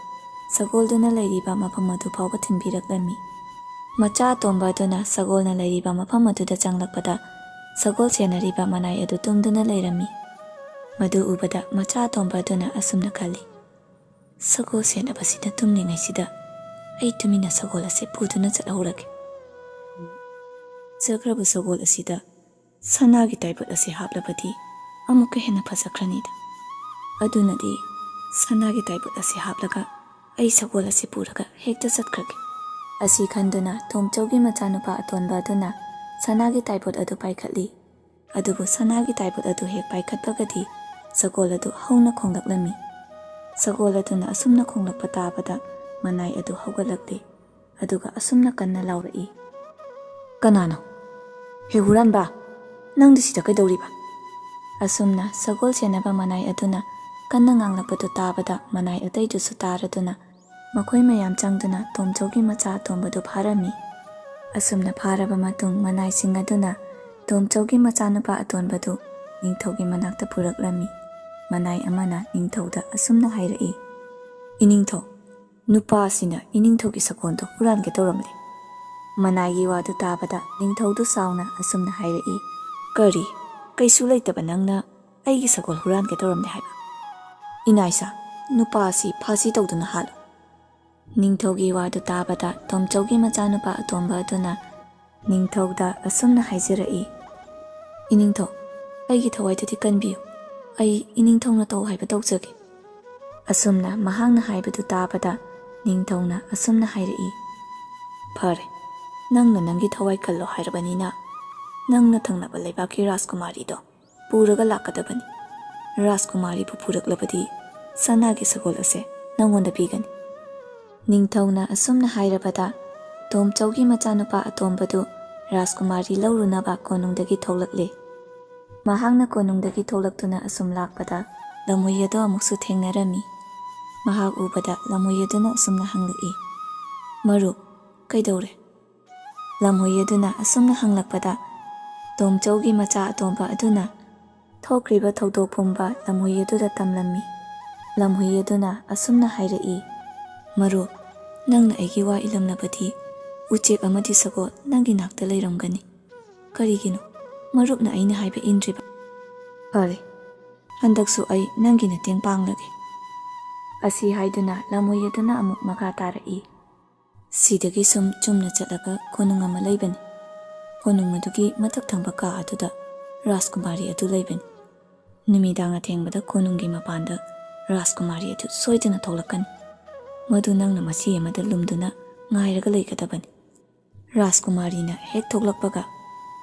ꯁꯒꯣꯜꯗꯨꯅ ꯂꯩꯔꯤꯕ ꯃꯐꯝ ꯑꯗꯨ ꯐꯥꯎꯕ ꯊꯤꯟꯕꯤꯔꯛꯂꯝꯃꯤ꯫ ꯃꯆꯥ ꯑꯇꯣꯝꯕ ꯑꯗꯨꯅ ꯁꯒꯣꯜꯅ ꯂꯩꯔꯤꯕ ꯃꯐꯝ ꯑꯗꯨꯗ ꯆꯪꯂꯛꯄꯗ, ꯁꯒꯣꯜ ꯁꯦꯟꯅꯔꯤꯕ ꯃꯅꯥꯏ ꯑꯗꯨ ꯇꯨꯝꯗꯨꯅ ꯂꯩꯔꯝꯃꯤ꯫ ꯃꯗꯨ ꯎꯕꯗ ꯃꯆꯥ ꯑꯇꯣꯝꯕ ꯑꯗꯨꯅ ꯑꯁꯨꯝꯅ ꯈꯜꯂꯤ, "ꯁꯒꯣꯜ ꯁꯦꯟꯅꯕꯁꯤꯅ ꯇꯨꯝꯂꯤꯉꯩꯁꯤꯗ ꯑꯩ ꯇꯨꯃꯤꯟꯅ ꯁꯒꯣꯜ ꯑꯁꯤ ꯄꯨꯗꯨꯅ ꯆꯠꯍꯧꯔꯒꯦ꯫ ꯆꯠꯈ꯭ꯔꯕ ꯁꯒꯣꯜ ꯑꯁꯤꯗ ꯁꯅꯥꯒꯤ ꯇꯥꯏꯕꯣꯠ ꯑꯁꯤ ꯍꯥꯞꯂꯕꯗꯤ ꯑꯃꯨꯛꯀ ꯍꯦꯟꯅ ꯐꯖꯈ꯭ꯔꯅꯤꯗ꯫ ꯑꯗꯨꯅꯗꯤ ꯁꯅꯥꯒꯤ ꯇꯥꯏꯕꯣꯠ ꯑꯁꯤ ꯍꯥꯞꯂꯒ ꯑꯩ ꯁꯒꯣꯜ ꯑꯁꯤ ꯄꯨꯔꯒ ꯍꯦꯛꯇ ꯆꯠꯈ꯭ꯔꯒꯦ"꯫ ꯑꯁꯤ ꯈꯟꯗꯨꯅ ꯇꯣꯝꯆꯧꯒꯤ ꯃꯆꯥꯅꯨꯄꯥ ꯑꯇꯣꯟꯕ ꯑꯗꯨꯅ ꯁꯅꯥꯒꯤ ꯇꯥꯏꯕꯣꯠ ꯑꯗꯨ ꯄꯥꯏꯈꯠꯂꯤ꯫ ꯑꯗꯨꯕꯨ ꯁꯅꯥꯒꯤ ꯇꯥꯏꯕꯣꯠ ꯑꯗꯨ ꯍꯦꯛ ꯄꯥꯏꯈꯠꯄꯒꯗꯤ ꯁꯒꯣꯜ ꯑꯗꯨ ꯍꯧꯅ ꯈꯣꯡꯂꯛꯂꯝꯃꯤ꯫ ꯁꯒꯣꯜ ꯑꯗꯨꯅ ꯑꯁꯨꯝꯅ ꯈꯣꯡꯂꯛꯄ ꯇꯥꯕꯗ ꯃꯅꯥꯏ ꯑꯗꯨ ꯍꯧꯒꯠꯂꯛꯂꯤ꯫ ꯑꯗꯨꯒ ꯑꯁꯨꯝꯅ ꯀꯟꯅ ꯂꯥꯎꯔꯛꯏ, "ꯀꯅꯥꯅꯣ? ꯍꯦ ꯍꯨꯔꯥꯟꯕ, ꯅꯪꯗꯤ ꯁꯤꯗ ꯀꯩꯗꯧꯔꯤꯕ?" ꯑꯁꯨꯝꯅ ꯁꯒꯣꯜ ꯁꯦꯟꯅꯕ ꯃꯅꯥꯏ ꯑꯗꯨꯅ ꯀꯟꯅ ꯉꯥꯡꯂꯛꯄꯗꯨ ꯇꯥꯕꯗ ꯃꯅꯥꯏ ꯑꯇꯩꯗꯨꯁꯨ ꯇꯥꯔꯗꯨꯅ ꯃꯈꯣꯏ ꯃꯌꯥꯝ ꯆꯪꯗꯨꯅ ꯇꯣꯝꯆꯧꯒꯤ ꯃꯆꯥ ꯑꯇꯣꯝꯕꯗꯨ ꯐꯥꯔꯝꯃꯤ꯫ ꯑꯁꯨꯝꯅ ꯐꯥꯔꯕ ꯃꯇꯨꯡ ꯃꯅꯥꯏꯁꯤꯡ ꯑꯗꯨꯅ ꯇꯣꯝꯆꯧꯒꯤ ꯃꯆꯥꯅꯨꯄꯥ ꯑꯇꯣꯟꯕꯗꯨ ꯅꯤꯡꯊꯧꯒꯤ ꯃꯅꯥꯛꯇ ꯄꯨꯔꯛꯂꯝꯃꯤ꯫ ꯃꯅꯥꯏ ꯑꯃꯅ ꯅꯤꯡꯊꯧꯗ ꯑꯁꯨꯝꯅ ꯍꯥꯏꯔꯛꯏ, "ꯏꯅꯤꯡꯊꯧ, ꯅꯨꯄꯥ ꯑꯁꯤꯅ ꯏꯅꯤꯡꯊꯧꯒꯤ ꯁꯒꯣꯜꯗꯨ ꯍꯨꯔꯥꯟꯒꯦ ꯇꯧꯔꯝꯂꯦ꯫" ꯃꯅꯥꯏꯒꯤ ꯋꯥꯗꯨ ꯇꯥꯕꯗ ꯅꯤꯡꯊꯧꯗꯨ ꯁꯥꯎꯅ ꯑꯁꯨꯝꯅ ꯍꯥꯏꯔꯛꯏ, "ꯀꯔꯤ? ꯀꯩꯁꯨ ꯂꯩꯇꯕ ꯅꯪꯅ ꯑꯩꯒꯤ ꯁꯒꯣꯜ ꯍꯨꯔꯥꯟꯒꯦ ꯇꯧꯔꯝꯂꯦ ꯍꯥꯏꯕ? ꯏꯅꯥꯏꯁꯥ, ꯅꯨꯄꯥ ꯑꯁꯤ ꯐꯥꯁꯤ ꯇꯧꯗꯨꯅ ꯍꯥꯠꯂꯨ꯫" ꯅꯤꯡꯊꯧꯒꯤ ꯋꯥꯗꯨ ꯇꯥꯕꯗ ꯇꯣꯝꯆꯧꯒꯤ ꯃꯆꯥꯅꯨꯄꯥ ꯑꯇꯣꯝꯕ ꯑꯗꯨꯅ ꯅꯤꯡꯊꯧꯗ ꯑꯁꯨꯝꯅ ꯍꯥꯏꯖꯔꯛꯏ, "ꯏꯅꯤꯡꯊꯧ, ꯑꯩꯒꯤ ꯊꯋꯥꯏꯗꯨꯗꯤ ꯀꯟꯕꯤꯌꯨ꯫ ꯑꯩ ꯏꯅꯤꯡꯊꯧꯅ ꯇꯧ ꯍꯥꯏꯕ ꯇꯧꯖꯒꯦ꯫" ꯑꯁꯨꯝꯅ ꯃꯍꯥꯛꯅ ꯍꯥꯏꯕꯗꯨ ꯇꯥꯕꯗ ꯅꯤꯡꯊꯧꯅ ꯑꯁꯨꯝꯅ ꯍꯥꯏꯔꯛꯏ, "ꯐꯔꯦ, ꯅꯪꯅ ꯅꯪꯒꯤ ꯊꯋꯥꯏ ꯀꯜꯂꯣ ꯍꯥꯏꯔꯕꯅꯤꯅ ꯅꯪꯅ ꯊꯪꯅꯕ ꯂꯩꯕꯥꯛꯀꯤ ꯔꯥꯖꯀꯨꯃꯥꯔꯤꯗꯣ ꯄꯨꯔꯒ ꯂꯥꯛꯀꯗꯕꯅꯤ꯫ ꯔꯥꯖꯀꯨꯃꯥꯔꯤꯕꯨ ꯄꯨꯔꯛꯂꯕꯗꯤ ꯁꯅꯥꯒꯤ ꯁꯒꯣꯜ ꯑꯁꯦ ꯅꯪꯉꯣꯟꯗ ꯄꯤꯒꯅꯤ꯫" ꯅꯤꯡꯊꯧꯅ ꯑꯁꯨꯝꯅ ꯍꯥꯏꯔꯕꯗ ꯇꯣꯝꯆꯧꯒꯤ ꯃꯆꯥꯅꯨꯄꯥ ꯑꯇꯣꯝꯕꯗꯨ ꯔꯥꯖꯀꯨꯃꯥꯔꯤ ꯂꯧꯔꯨꯅꯕ ꯀꯣꯅꯨꯡꯗꯒꯤ ꯊꯣꯛꯂꯛꯂꯦ꯫ ꯃꯍꯥꯛꯅ ꯀꯣꯅꯨꯡꯗꯒꯤ ꯊꯣꯛꯂꯛꯇꯨꯅ ꯑꯁꯨꯝ ꯂꯥꯛꯄꯗ ꯂꯝꯍꯨꯏ ꯑꯗꯨ ꯑꯃꯨꯛꯁꯨ ꯊꯦꯡꯅꯔꯝꯃꯤ꯫ ꯃꯍꯥꯛ ꯎꯕꯗ ꯂꯝꯍꯨꯏ ꯑꯗꯨꯅ ꯑꯁꯨꯝꯅ ꯍꯪꯂꯛꯏ, "ꯃꯔꯨꯞ, ꯀꯩꯗꯧꯔꯦ?" ꯂꯝꯍꯨꯏ ꯑꯗꯨꯅ ꯑꯁꯨꯝꯅ ꯍꯪꯂꯛꯄꯗ ꯇꯣꯝꯆꯧꯒꯤ ꯃꯆꯥ ꯑꯇꯣꯝꯕ ꯑꯗꯨꯅ ꯊꯣꯛꯈ꯭ꯔꯤꯕ ꯊꯧꯗꯣꯛ ꯄꯨꯝꯕ ꯂꯝꯍꯨꯏ ꯑꯗꯨꯗ ꯇꯝꯂꯝꯃꯤ꯫ ꯂꯝꯍꯨꯏ ꯑꯗꯨꯅ ꯑꯁꯨꯝꯅ ꯍꯥꯏꯔꯛꯏ, "ꯃꯔꯨꯞ, ꯅꯪꯅ ꯑꯩꯒꯤ ꯋꯥ ꯏꯜꯂꯝꯂꯕꯗꯤ ꯎꯆꯦꯛ ꯑꯃꯗꯤ ꯁꯒꯣꯜ ꯅꯪꯒꯤ ꯅꯥꯛꯇ ꯂꯩꯔꯝꯒꯅꯤ꯫ ꯀꯔꯤꯒꯤꯅꯣ ꯃꯔꯨꯞꯅ ꯑꯩꯅ ꯍꯥꯏꯕ ꯏꯟꯗ꯭ꯔꯤꯕ? ꯐꯔꯦ, ꯍꯟꯗꯛꯁꯨ ꯑꯩ ꯅꯪꯒꯤ ꯃꯇꯦꯡ ꯄꯥꯡꯂꯒꯦ꯫" ꯑꯁꯤ ꯍꯥꯏꯗꯨꯅ ꯂꯝꯍꯨꯏ ꯑꯗꯨꯅ ꯑꯃꯨꯛ ꯃꯈꯥ ꯇꯥꯔꯛꯏ, "ꯁꯤꯗꯒꯤ ꯁꯨꯝ ꯆꯨꯝꯅ ꯆꯠꯂꯒ ꯀꯣꯅꯨꯡ ꯑꯃ ꯂꯩꯕꯅꯤ꯫ ꯀꯣꯅꯨꯡ ꯑꯗꯨꯒꯤ ꯃꯊꯛ ꯊꯪꯕ ꯀꯥ ꯑꯗꯨꯗ ꯔꯥꯖꯀꯨꯃꯥꯔꯤ ꯑꯗꯨ ꯂꯩꯕꯅꯤ꯫ ꯅꯨꯃꯤꯗꯥꯡ ꯑꯊꯦꯡꯕꯗ ꯀꯣꯅꯨꯡꯒꯤ ꯃꯄꯥꯟꯗ ꯔꯥꯖꯀꯨꯃꯥꯔꯤ ꯑꯗꯨ ꯁꯣꯏꯗꯅ ꯊꯣꯛꯂꯛꯀꯅꯤ꯫ ꯃꯗꯨ ꯅꯪꯅ ꯃꯁꯤ ꯑꯃꯗ ꯂꯨꯝꯗꯨꯅ ꯉꯥꯏꯔꯒ ꯂꯩꯒꯗꯕꯅꯤ꯫ ꯔꯥꯖꯀꯨꯃꯥꯔꯤꯅ ꯍꯦꯛ ꯊꯣꯛꯂꯛꯄꯒ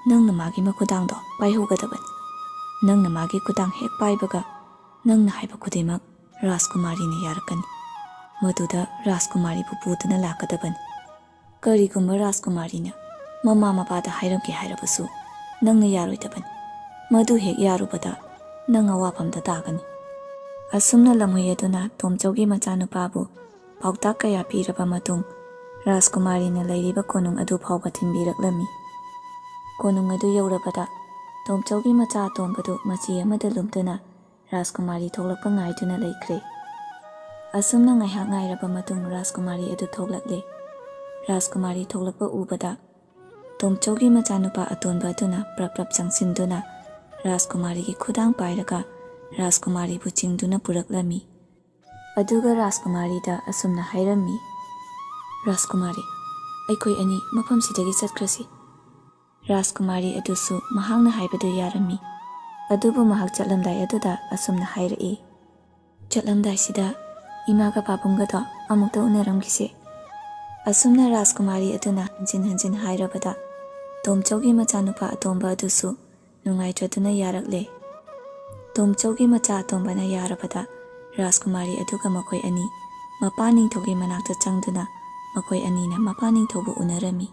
ꯅꯪꯅ ꯃꯥꯒꯤ ꯃꯈꯨꯗꯥꯡꯗꯣ ꯄꯥꯏꯍꯧꯒꯗꯕꯅꯤ꯫ ꯅꯪꯅ ꯃꯥꯒꯤ ꯈꯨꯗꯥꯡ ꯍꯦꯛ ꯄꯥꯏꯕꯒ, ꯅꯪꯅ ꯍꯥꯏꯕ ꯈꯨꯗꯤꯡꯃꯛ ꯔꯥꯖꯀꯨꯃꯥꯔꯤꯅ ꯌꯥꯔꯛꯀꯅꯤ꯫ ꯃꯗꯨꯗ ꯔꯥꯖꯀꯨꯃꯥꯔꯤꯕꯨ ꯄꯨꯗꯨꯅ ꯂꯥꯛꯀꯗꯕꯅꯤ꯫ ꯀꯔꯤꯒꯨꯝꯕ ꯔꯥꯖꯀꯨꯃꯥꯔꯤꯅ ꯃꯃꯥ ꯃꯄꯥꯗ ꯍꯥꯏꯔꯝꯒꯦ ꯍꯥꯏꯔꯕꯁꯨ, ꯅꯪꯅ ꯌꯥꯔꯣꯏꯗꯕꯅꯤ꯫ ꯃꯗꯨ ꯍꯦꯛ ꯌꯥꯔꯨꯕꯗ, ꯅꯪ ꯑꯋꯥꯐꯝꯗ ꯇꯥꯒꯅꯤ꯫ ꯑꯁꯨꯝꯅ ꯂꯝꯍꯨꯏ ꯑꯗꯨꯅ ꯇꯣꯝꯆꯧꯒꯤ ꯃꯆꯥꯅꯨꯄꯥꯕꯨ ꯄꯥꯎꯇꯥꯛ ꯀꯌꯥ ꯄꯤꯔꯕ ꯃꯇꯨꯡ, ꯔꯥꯖꯀꯨꯃꯥꯔꯤꯅ ꯂꯩꯔꯤꯕ ꯀꯣꯅꯨꯡ ꯑꯗꯨ ꯐꯥꯎꯕ ꯊꯤꯟꯕꯤꯔꯛꯂꯝꯃꯤ꯫ ꯀꯣꯅꯨꯡ ꯑꯗꯨ ꯌꯧꯔꯕꯗ, ꯇꯣꯝꯆꯧꯒꯤ ꯃꯆꯥ ꯑꯇꯣꯝꯕꯗꯨ ꯃꯆꯤ ꯑꯃꯗ ꯂꯨꯝꯗꯨꯅ ꯔꯥꯖꯀꯨꯃꯥꯔꯤ ꯊꯣꯛꯂꯛꯄ ꯉꯥꯏꯗꯨꯅ ꯂꯩꯈ꯭ꯔꯦ꯫ ꯑꯁꯨꯝꯅ ꯉꯥꯏꯍꯥꯛ ꯉꯥꯏꯔꯕ ꯃꯇꯨꯡ, ꯔꯥꯖꯀꯨꯃꯥꯔꯤ ꯑꯗꯨ ꯊꯣꯛꯂꯛꯂꯦ꯫ ꯔꯥꯖꯀꯨꯃꯥꯔꯤ ꯊꯣꯛꯂꯛꯄ ꯎꯕꯗ, ꯇꯣꯝꯆꯧꯒꯤ ꯃꯆꯥꯅꯨꯄꯥ ꯑꯇꯣꯟꯕ ꯑꯗꯨꯅ ꯄ꯭ꯔꯞ ꯄ꯭ꯔꯞ ꯆꯪꯁꯤꯟꯗꯨꯅ ꯔꯥꯖꯀꯨꯃꯥꯔꯤꯒꯤ ꯈꯨꯗꯥꯡ ꯄꯥꯏꯔꯒ ꯔꯥꯖꯀꯨꯃꯥꯔꯤꯕꯨ ꯆꯤꯡꯗꯨꯅ ꯄꯨꯔꯛꯂꯝꯃꯤ꯫ ꯑꯗꯨꯒ ꯔꯥꯖꯀꯨꯃꯥꯔꯤꯗ ꯑꯁꯨꯝꯅ ꯍꯥꯏꯔꯝꯃꯤ, "ꯔꯥꯖꯀꯨꯃꯥꯔꯤ, ꯑꯩꯈꯣꯏ ꯑꯅꯤ ꯃꯐꯝꯁꯤꯗꯒꯤ ꯆꯠꯈ꯭ꯔꯁꯤ꯫" ꯔꯥꯖꯀꯨꯃꯥꯔꯤ ꯑꯗꯨꯁꯨ ꯃꯍꯥꯛꯅ ꯍꯥꯏꯕꯗꯨ ꯌꯥꯔꯝꯃꯤ꯫ ꯑꯗꯨꯕꯨ ꯃꯍꯥꯛ ꯆꯠꯂꯝꯗꯥꯏ ꯑꯗꯨꯗ ꯑꯁꯨꯝꯅ ꯍꯥꯏꯔꯛꯏ, "ꯆꯠꯂꯝꯗꯥꯏꯁꯤꯗ ꯏꯃꯥꯒ ꯄꯥꯕꯨꯡꯒꯗꯣ ꯑꯃꯨꯛꯇ ꯎꯅꯔꯝꯈꯤꯁꯦ꯫" ꯑꯁꯨꯝꯅ ꯔꯥꯖꯀꯨꯃꯥꯔꯤ ꯑꯗꯨꯅ ꯍꯟꯖꯤꯟ ꯍꯟꯖꯤꯟ ꯍꯥꯏꯔꯕꯗ, ꯇꯣꯝꯆꯧꯒꯤ ꯃꯆꯥꯅꯨꯄꯥ ꯑꯇꯣꯝꯕ ꯑꯗꯨꯁꯨ ꯅꯨꯡꯉꯥꯏꯇ꯭ꯔꯗꯨꯅ ꯌꯥꯔꯛꯂꯦ꯫ ꯇꯣꯝꯆꯧꯒꯤ ꯃꯆꯥ ꯑꯇꯣꯝꯕꯅ ꯌꯥꯔꯕꯗ, ꯔꯥꯖꯀꯨꯃꯥꯔꯤ ꯑꯗꯨꯒ ꯃꯈꯣꯏ ꯑꯅꯤ ꯃꯄꯥ ꯅꯤꯡꯊꯧꯒꯤ ꯃꯅꯥꯛꯇ ꯆꯪꯗꯨꯅ ꯃꯈꯣꯏ ꯑꯅꯤꯅ ꯃꯄꯥ ꯅꯤꯡꯊꯧꯕꯨ ꯎꯅꯔꯝꯃꯤ꯫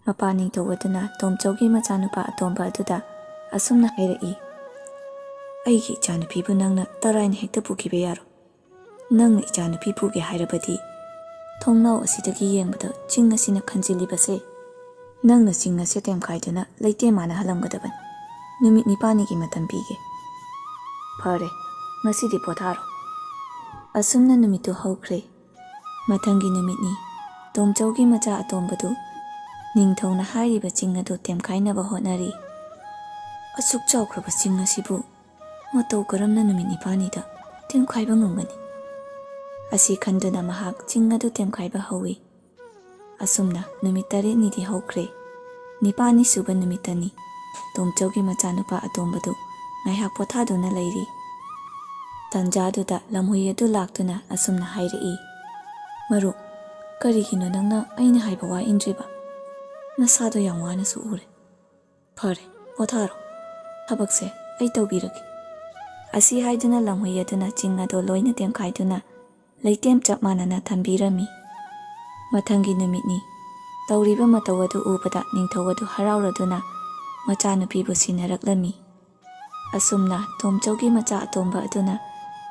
ꯃꯄꯥ ꯅꯤꯡꯊꯧ ꯑꯗꯨꯅ ꯇꯣꯝꯆꯧꯒꯤ ꯃꯆꯥꯅꯨꯄꯥ ꯑꯇꯣꯝꯕ ꯑꯗꯨꯗ ꯑꯁꯨꯝꯅ ꯍꯥꯏꯔꯛꯏ, "ꯑꯩꯒꯤ ꯏꯆꯥꯅꯨꯄꯤꯕꯨ ꯅꯪꯅ ꯇꯔꯥꯏꯅ ꯍꯦꯛꯇ ꯄꯨꯈꯤꯕ ꯌꯥꯔꯣꯏ꯫ ꯅꯪꯅ ꯏꯆꯥꯅꯨꯄꯤ ꯄꯨꯒꯦ ꯍꯥꯏꯔꯕꯗꯤ, ꯊꯣꯡꯅꯥꯎ ꯑꯁꯤꯗꯒꯤ ꯌꯦꯡꯕꯗ ꯆꯤꯡ ꯑꯁꯤꯅ ꯈꯟꯖꯤꯜꯂꯤꯕꯁꯦ, ꯅꯪꯅ ꯆꯤꯡ ꯑꯁꯤ ꯇꯦꯝꯈꯥꯏꯗꯨꯅ ꯂꯩꯇꯦꯝ ꯃꯥꯟꯅꯍꯜꯂꯝꯒꯗꯕꯅꯤ꯫ ꯅꯨꯃꯤꯠ ꯅꯤꯄꯥꯜꯅꯤꯒꯤ ꯃꯇꯝ ꯄꯤꯒꯦ꯫" "ꯐꯔꯦ, ꯉꯁꯤꯗꯤ ꯄꯣꯊꯥꯔꯣ꯫" ꯑꯁꯨꯝꯅ ꯅꯨꯃꯤꯠꯇꯨ ꯍꯧꯈ꯭ꯔꯦ꯫ ꯃꯊꯪꯒꯤ ꯅꯨꯃꯤꯠꯅꯤ꯫ ꯇꯣꯝꯆꯧꯒꯤ ꯃꯆꯥ ꯑꯇꯣꯝꯕꯗꯨ ꯅꯤꯡꯊꯧꯅ ꯍꯥꯏꯔꯤꯕ ꯆꯤꯡ ꯑꯗꯨ ꯇꯦꯝꯈꯥꯏꯅꯕ ꯍꯣꯠꯅꯔꯤ꯫ "ꯑꯁꯨꯛ ꯆꯥꯎꯈ꯭ꯔꯕ ꯆꯤꯡ ꯑꯁꯤꯕꯨ ꯃꯇꯧ ꯀꯔꯝꯅ ꯅꯨꯃꯤꯠ ꯅꯤꯄꯥꯜꯅꯤꯗ ꯇꯦꯝꯈꯥꯏꯕ ꯉꯝꯒꯅꯤ?" ꯑꯁꯤ ꯈꯟꯗꯨꯅ ꯃꯍꯥꯛ ꯆꯤꯡ ꯑꯗꯨ ꯇꯦꯝꯈꯥꯏꯕ ꯍꯧꯏ꯫ ꯑꯁꯨꯝꯅ ꯅꯨꯃꯤꯠ ꯇꯔꯦꯠꯅꯤꯗꯤ ꯍꯧꯈ꯭ꯔꯦ꯫ ꯅꯤꯄꯥꯜꯅꯤ ꯁꯨꯕ ꯅꯨꯃꯤꯠꯇꯅꯤ꯫ ꯇꯣꯝꯆꯧꯒꯤ ꯃꯆꯥꯅꯨꯄꯥ ꯑꯇꯣꯝꯕꯗꯨ ꯉꯥꯏꯍꯥꯛ ꯄꯣꯊꯥꯗꯨꯅ ꯂꯩꯔꯤ꯫ ꯇꯟꯖꯥꯗꯨꯗ ꯂꯝꯍꯨꯏ ꯑꯗꯨ ꯂꯥꯛꯇꯨꯅ ꯑꯁꯨꯝꯅ ꯍꯥꯏꯔꯛꯏ, "ꯃꯔꯨꯞ, ꯀꯔꯤꯒꯤꯅꯣ ꯅꯪꯅ ꯑꯩꯅ ꯍꯥꯏꯕ ꯋꯥ ꯏꯟꯗ꯭ꯔꯤꯕ? ꯅꯁꯥꯗꯣ ꯌꯥꯝ ꯋꯥꯅꯁꯨ ꯎꯔꯦ꯫ "ꯐꯔꯦ, ꯄꯣꯊꯥꯔꯣ꯫ ꯊꯕꯛꯁꯦ ꯑꯩ ꯇꯧꯕꯤꯔꯒꯦ"꯫ ꯑꯁꯤ ꯍꯥꯏꯗꯨꯅ ꯂꯝꯍꯨꯏ ꯑꯗꯨꯅ ꯆꯤꯡ ꯑꯗꯣ ꯂꯣꯏꯅ ꯇꯦꯝꯈꯥꯏꯗꯨꯅ ꯂꯩꯇꯦꯝ ꯆꯞ ꯃꯥꯟꯅꯅ ꯊꯝꯕꯤꯔꯝꯃꯤ꯫ ꯃꯊꯪꯒꯤ ꯅꯨꯃꯤꯠꯅꯤ꯫ ꯇꯧꯔꯤꯕ ꯃꯇꯧ ꯑꯗꯨ ꯎꯕꯗ ꯅꯤꯡꯊꯧ ꯑꯗꯨ ꯍꯔꯥꯎꯔꯗꯨꯅ ꯃꯆꯥꯅꯨꯄꯤꯕꯨ ꯁꯤꯟꯅꯔꯛꯂꯝꯃꯤ꯫ ꯑꯁꯨꯝꯅ ꯇꯣꯝꯆꯧꯒꯤ ꯃꯆꯥ ꯑꯇꯣꯝꯕ ꯑꯗꯨꯅ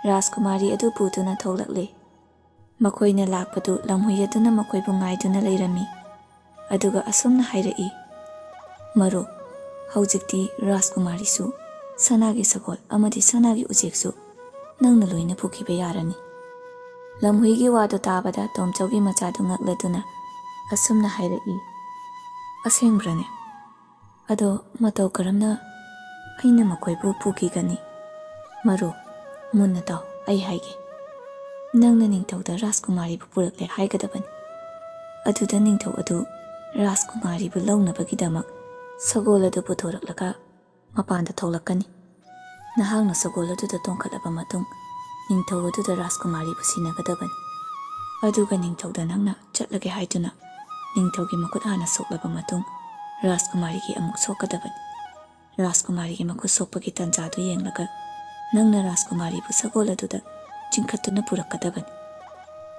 ꯔꯥꯖꯀꯨꯃꯥꯔꯤ ꯑꯗꯨ ꯄꯨꯗꯨꯅ ꯊꯣꯛꯂꯛꯂꯦ꯫ ꯃꯈꯣꯏꯅ ꯂꯥꯛꯄꯗꯨ ꯂꯝꯍꯨꯏ ꯑꯗꯨꯅ ꯃꯈꯣꯏꯕꯨ ꯉꯥꯏꯗꯨꯅ ꯂꯩꯔꯝꯃꯤ꯫ ꯑꯗꯨꯒ ꯑꯁꯨꯝꯅ ꯍꯥꯏꯔꯛꯏ, "ꯃꯔꯨꯞ, ꯍꯧꯖꯤꯛꯇꯤ ꯔꯥꯖꯀꯨꯃꯥꯔꯤꯁꯨ, ꯁꯅꯥꯒꯤ ꯁꯒꯣꯜ ꯑꯃꯗꯤ ꯁꯅꯥꯒꯤ ꯎꯆꯦꯛꯁꯨ ꯅꯪꯅ ꯂꯣꯏꯅ ꯄꯨꯈꯤꯕ ꯌꯥꯔꯅꯤ"꯫ ꯂꯝꯍꯨꯏꯒꯤ ꯋꯥꯗꯨ ꯇꯥꯕꯗ ꯇꯣꯝꯆꯧꯒꯤ ꯃꯆꯥꯗꯨ ꯉꯛꯂꯗꯨꯅ ꯑꯁꯨꯝꯅ ꯍꯥꯏꯔꯛꯏ, "ꯑꯁꯦꯡꯕ꯭ꯔꯅꯦ? ꯑꯗꯣ ꯃꯇꯧ ꯀꯔꯝꯅ ꯑꯩꯅ ꯃꯈꯣꯏꯕꯨ ꯄꯨꯈꯤꯒꯅꯤ?" "ꯃꯔꯨꯞ, ꯃꯨꯟꯅ ꯇꯥꯎ, ꯑꯩ ꯍꯥꯏꯒꯦ꯫ ꯅꯪꯅ ꯅꯤꯡꯊꯧꯗ ꯔꯥꯖꯀꯨꯃꯥꯔꯤꯕꯨ ꯄꯨꯔꯛꯂꯦ ꯍꯥꯏꯒꯗꯕꯅꯤ꯫ ꯑꯗꯨꯗ ꯅꯤꯡꯊꯧ ꯑꯗꯨ ꯔꯥꯖꯀꯨꯃꯥꯔꯤꯕꯨ ꯂꯧꯅꯕꯒꯤꯗꯃꯛ ꯁꯒꯣꯜ ꯑꯗꯨ ꯄꯨꯊꯣꯔꯛꯂꯒ ꯃꯄꯥꯟꯗ ꯊꯣꯛꯂꯛꯀꯅꯤ꯫ ꯅꯍꯥꯛꯅ ꯁꯒꯣꯜ ꯑꯗꯨꯗ ꯇꯣꯡꯈꯠꯂꯕ ꯃꯇꯨꯡ ꯅꯤꯡꯊꯧ ꯑꯗꯨꯗ ꯔꯥꯖꯀꯨꯃꯥꯔꯤꯕꯨ ꯁꯤꯟꯅꯒꯗꯕꯅꯤ꯫ ꯑꯗꯨꯒ ꯅꯤꯡꯊꯧꯗ ꯅꯪꯅ ꯆꯠꯂꯒꯦ ꯍꯥꯏꯗꯨꯅ ꯅꯤꯡꯊꯧꯒꯤ ꯃꯈꯨꯠ ꯍꯥꯟꯅ ꯁꯣꯛꯂꯕ ꯃꯇꯨꯡ ꯔꯥꯖꯀꯨꯃꯥꯔꯤꯒꯤ ꯑꯃꯨꯛ ꯁꯣꯛꯀꯗꯕꯅꯤ꯫ ꯔꯥꯖꯀꯨꯃꯥꯔꯤꯒꯤ ꯃꯈꯨꯠ ꯁꯣꯛꯄꯒꯤ ꯇꯥꯟꯖꯥꯗꯨ ꯌꯦꯡꯂꯒ ꯅꯪꯅ ꯔꯥꯖꯀꯨꯃꯥꯔꯤꯕꯨ ꯁꯒꯣꯜ ꯑꯗꯨꯗ ꯆꯤꯡꯈꯠꯇꯨꯅ ꯄꯨꯔꯛꯀꯗꯕꯅꯤ꯫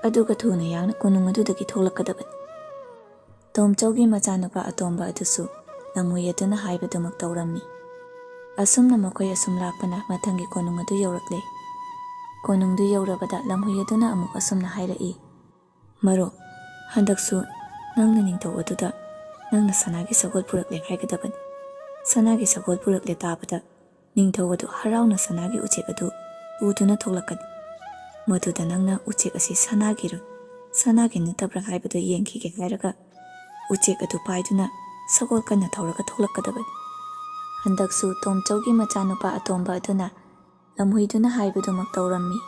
ꯑꯗꯨꯒ ꯊꯨꯅ ꯌꯥꯡꯅ ꯀꯣꯅꯨꯡ ꯑꯗꯨꯗꯒꯤ ꯊꯣꯛꯂꯛꯀꯗꯕꯅꯤ"꯫ ꯇꯣꯝꯆꯧꯒꯤ ꯃꯆꯥꯅꯨꯄꯥ ꯑꯇꯣꯝꯕ ꯑꯗꯨꯁꯨ ꯂꯝꯍꯨꯏ ꯑꯗꯨꯅ ꯍꯥꯏꯕꯗꯨꯃꯛ ꯇꯧꯔꯝꯃꯤ꯫ ꯑꯁꯨꯝꯅ ꯃꯈꯣꯏ ꯑꯁꯨꯝ ꯂꯥꯛꯄꯅ ꯃꯊꯪꯒꯤ ꯀꯣꯅꯨꯡ ꯑꯗꯨ ꯌꯧꯔꯛꯂꯦ꯫ ꯀꯣꯅꯨꯡꯗꯨ ꯌꯧꯔꯕꯗ ꯂꯝꯍꯨꯏ ꯑꯗꯨꯅ ꯑꯃꯨꯛ ꯑꯁꯨꯝꯅ ꯍꯥꯏꯔꯛꯏ, "ꯃꯔꯨꯞ, ꯍꯟꯗꯛꯁꯨ ꯅꯪꯅ ꯅꯤꯡꯊꯧ ꯑꯗꯨꯗ ꯅꯪꯅ ꯁꯅꯥꯒꯤ ꯁꯒꯣꯜ ꯄꯨꯔꯛꯂꯦ ꯍꯥꯏꯒꯗꯕꯅꯤ꯫ ꯁꯅꯥꯒꯤ ꯁꯒꯣꯜ ꯄꯨꯔꯛꯂꯦ ꯇꯥꯕꯗ ꯅꯤꯡꯊꯧ ꯑꯗꯨ ꯍꯔꯥꯎꯅ ꯁꯅꯥꯒꯤ ꯎꯆꯦꯛ ꯑꯗꯨ ꯄꯨꯗꯨꯅ ꯊꯣꯛꯂꯛꯀꯅꯤ꯫ ꯃꯗꯨꯗ ꯅꯪꯅ ꯎꯆꯦꯛ ꯑꯁꯤ ꯁꯅꯥꯒꯤꯔ ꯁꯅꯥꯒꯤ ꯅꯠꯇꯕ꯭ꯔꯥ ꯍꯥꯏꯕꯗꯨ ꯌꯦꯡꯈꯤꯒꯦ ꯍꯥꯏꯔꯒ ꯎꯆꯦꯛ ꯑꯗꯨ ꯄꯥꯏꯗꯨꯅ ꯁꯒꯣꯜ ꯀꯟꯅ ꯊꯧꯔꯒ ꯊꯣꯛꯂꯛꯀꯗꯕꯅꯤ"꯫ ꯍꯟꯗꯛꯁꯨ ꯇꯣꯝꯆꯧꯒꯤ ꯃꯆꯥꯅꯨꯄꯥ ꯑꯇꯣꯝꯕ ꯑꯗꯨꯅ ꯂꯝꯍꯨꯏꯗꯨꯅ ꯍꯥꯏꯕꯗꯨꯃꯛ ꯇꯧꯔꯝꯃꯤ꯫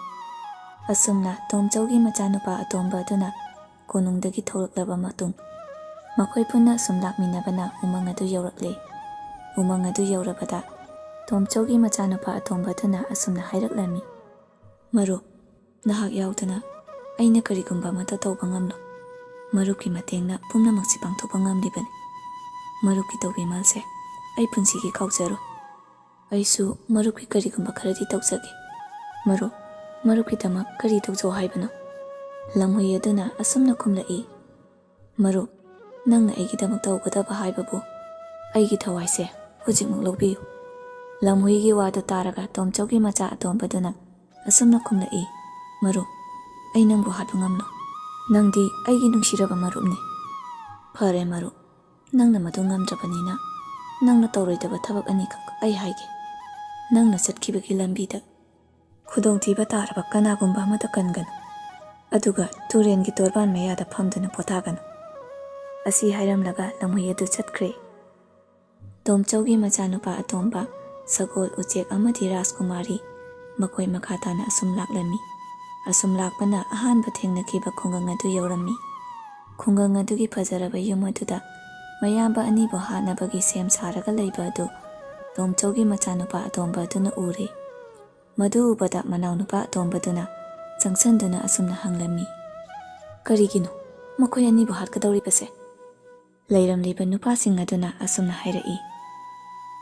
ꯑꯁꯨꯝꯅ ꯇꯣꯝꯆꯧꯒꯤ ꯃꯆꯥꯅꯨꯄꯥ ꯑꯇꯣꯝꯕ ꯑꯗꯨꯅ ꯀꯣꯅꯨꯡꯗꯒꯤ ꯊꯣꯛꯂꯛꯂꯕ ꯃꯇꯨꯡ, ꯃꯈꯣꯏ ꯄꯨꯟꯅ ꯑꯁꯨꯝ ꯂꯥꯛꯃꯤꯟꯅꯕꯅ ꯎꯃꯪ ꯑꯗꯨ ꯌꯧꯔꯛꯂꯦ꯫ ꯎꯃꯪ ꯑꯗꯨ ꯌꯧꯔꯕꯗ, ꯇꯣꯝꯆꯧꯒꯤ ꯃꯆꯥꯅꯨꯄꯥ ꯑꯇꯣꯝꯕ ꯑꯗꯨꯅ ꯑꯁꯨꯝꯅ ꯍꯥꯏꯔꯛꯂꯝꯃꯤ, "ꯃꯔꯨꯞ, ꯅꯍꯥꯛ ꯌꯥꯎꯗꯅ ꯑꯩꯅ ꯀꯔꯤꯒꯨꯝꯕ ꯑꯃꯠꯇ ꯇꯧꯕ ꯉꯝꯂꯣꯏ꯫ ꯃꯔꯨꯞꯀꯤ ꯃꯇꯦꯡꯅ ꯄꯨꯝꯅꯃꯛꯁꯤ ꯄꯥꯡꯊꯣꯛꯄ ꯉꯝꯂꯤꯕꯅꯤ꯫ ꯃꯔꯨꯞꯀꯤ ꯇꯧꯕꯤꯃꯜꯁꯦ ꯑꯩ ꯄꯨꯟꯁꯤꯒꯤ ꯀꯥꯎꯖꯔꯣꯏ꯫ ꯑꯩꯁꯨ ꯃꯔꯨꯞꯀꯤ ꯀꯔꯤꯒꯨꯝꯕ ꯈꯔꯗꯤ ꯇꯧꯖꯒꯦ꯫ ꯃꯔꯨꯞ, ꯃꯔꯨꯞꯀꯤꯗꯃꯛ ꯀꯔꯤ ꯇꯧꯖꯧ ꯍꯥꯏꯕꯅꯣ?" ꯂꯝꯍꯨꯏ ꯑꯗꯨꯅ ꯑꯁꯨꯝꯅ ꯈꯨꯝꯂꯛꯏ, "ꯃꯔꯨꯞ, ꯅꯪꯅ ꯑꯩꯒꯤꯗꯃꯛ ꯇꯧꯒꯗꯕ ꯍꯥꯏꯕꯕꯨ ꯑꯩꯒꯤ ꯊꯋꯥꯏꯁꯦ ꯍꯧꯖꯤꯛꯃꯛ ꯂꯧꯕꯤꯌꯨ꯫" ꯂꯝꯍꯨꯏꯒꯤ ꯋꯥꯗꯨ ꯇꯥꯔꯒ ꯇꯣꯝꯆꯧꯒꯤ ꯃꯆꯥ ꯑꯇꯣꯝꯕꯗꯨꯅ ꯑꯁꯨꯝꯅ ꯈꯨꯝꯂꯛꯏ, "ꯃꯔꯨꯞ, ꯑꯩ ꯅꯪꯕꯨ ꯍꯥꯠꯄ ꯉꯝꯂꯣꯏ꯫ ꯅꯪꯗꯤ ꯑꯩꯒꯤ ꯅꯨꯡꯁꯤꯔꯕ ꯃꯔꯨꯞꯅꯤ꯫" "ꯐꯔꯦ ꯃꯔꯨꯞ, ꯅꯪꯅ ꯃꯗꯨ ꯉꯝꯗ꯭ꯔꯕꯅꯤꯅ ꯅꯪꯅ ꯇꯧꯔꯣꯏꯗꯕ ꯊꯕꯛ ꯑꯅꯤꯈꯛ ꯑꯩ ꯍꯥꯏꯒꯦ꯫ ꯅꯪꯅ ꯆꯠꯈꯤꯕꯒꯤ ꯂꯝꯕꯤꯗ ꯈꯨꯗꯣꯡꯊꯤꯕ ꯇꯥꯔꯕ ꯀꯅꯥꯒꯨꯝꯕ ꯑꯃꯗ ꯀꯟꯒꯅꯨ꯫ ꯑꯗꯨꯒ ꯇꯨꯔꯦꯟꯒꯤ ꯇꯣꯔꯕꯥꯟ ꯃꯌꯥꯗ ꯐꯝꯗꯨꯅ ꯄꯣꯊꯥꯒꯅꯨ꯫" ꯑꯁꯤ ꯍꯥꯏꯔꯝꯂꯒ ꯂꯝꯍꯨꯏ ꯑꯗꯨ ꯆꯠꯈ꯭ꯔꯦ꯫ ꯇꯣꯝꯆꯧꯒꯤ ꯃꯆꯥꯅꯨꯄꯥ ꯑꯇꯣꯝꯕ, ꯁꯒꯣꯜ, ꯎꯆꯦꯛ ꯑꯃꯗꯤ ꯔꯥꯖꯀꯨꯃꯥꯔꯤ ꯃꯈꯣꯏ ꯃꯈꯥ ꯇꯥꯅ ꯑꯁꯨꯝ ꯂꯥꯛꯂꯝꯃꯤ꯫ ꯑꯁꯨꯝ ꯂꯥꯛꯄꯅ ꯑꯍꯥꯟꯕ ꯊꯦꯡꯅꯈꯤꯕ ꯈꯨꯡꯒꯪ ꯑꯗꯨ ꯌꯧꯔꯝꯃꯤ꯫ ꯈꯨꯡꯒꯪ ꯑꯗꯨꯒꯤ ꯐꯖꯔꯕ ꯌꯨꯝ ꯑꯗꯨꯗ ꯃꯌꯥꯝꯕ ꯑꯅꯤꯕꯨ ꯍꯥꯠꯅꯕꯒꯤ ꯁꯦꯝ ꯁꯥꯔꯒ ꯂꯩꯕ ꯑꯗꯨ ꯇꯣꯝꯆꯧꯒꯤ ꯃꯆꯥꯅꯨꯄꯥ ꯑꯇꯣꯝꯕ ꯑꯗꯨꯅ ꯎꯔꯦ꯫ ꯃꯗꯨ ꯎꯕꯗ ꯃꯅꯥꯎꯅꯨꯄꯥ ꯑꯇꯣꯝꯕꯗꯨꯅ ꯆꯪꯁꯟꯗꯨꯅ ꯑꯁꯨꯝꯅ ꯍꯪꯂꯝꯃꯤ, "ꯀꯔꯤꯒꯤꯅꯣ ꯃꯈꯣꯏ ꯑꯅꯤꯕꯨ ꯍꯥꯠꯀꯗꯧꯔꯤꯕꯁꯦ?" ꯂꯩꯔꯝꯂꯤꯕ ꯅꯨꯄꯥꯁꯤꯡ ꯑꯗꯨꯅ ꯑꯁꯨꯝꯅ ꯍꯥꯏꯔꯛꯏ,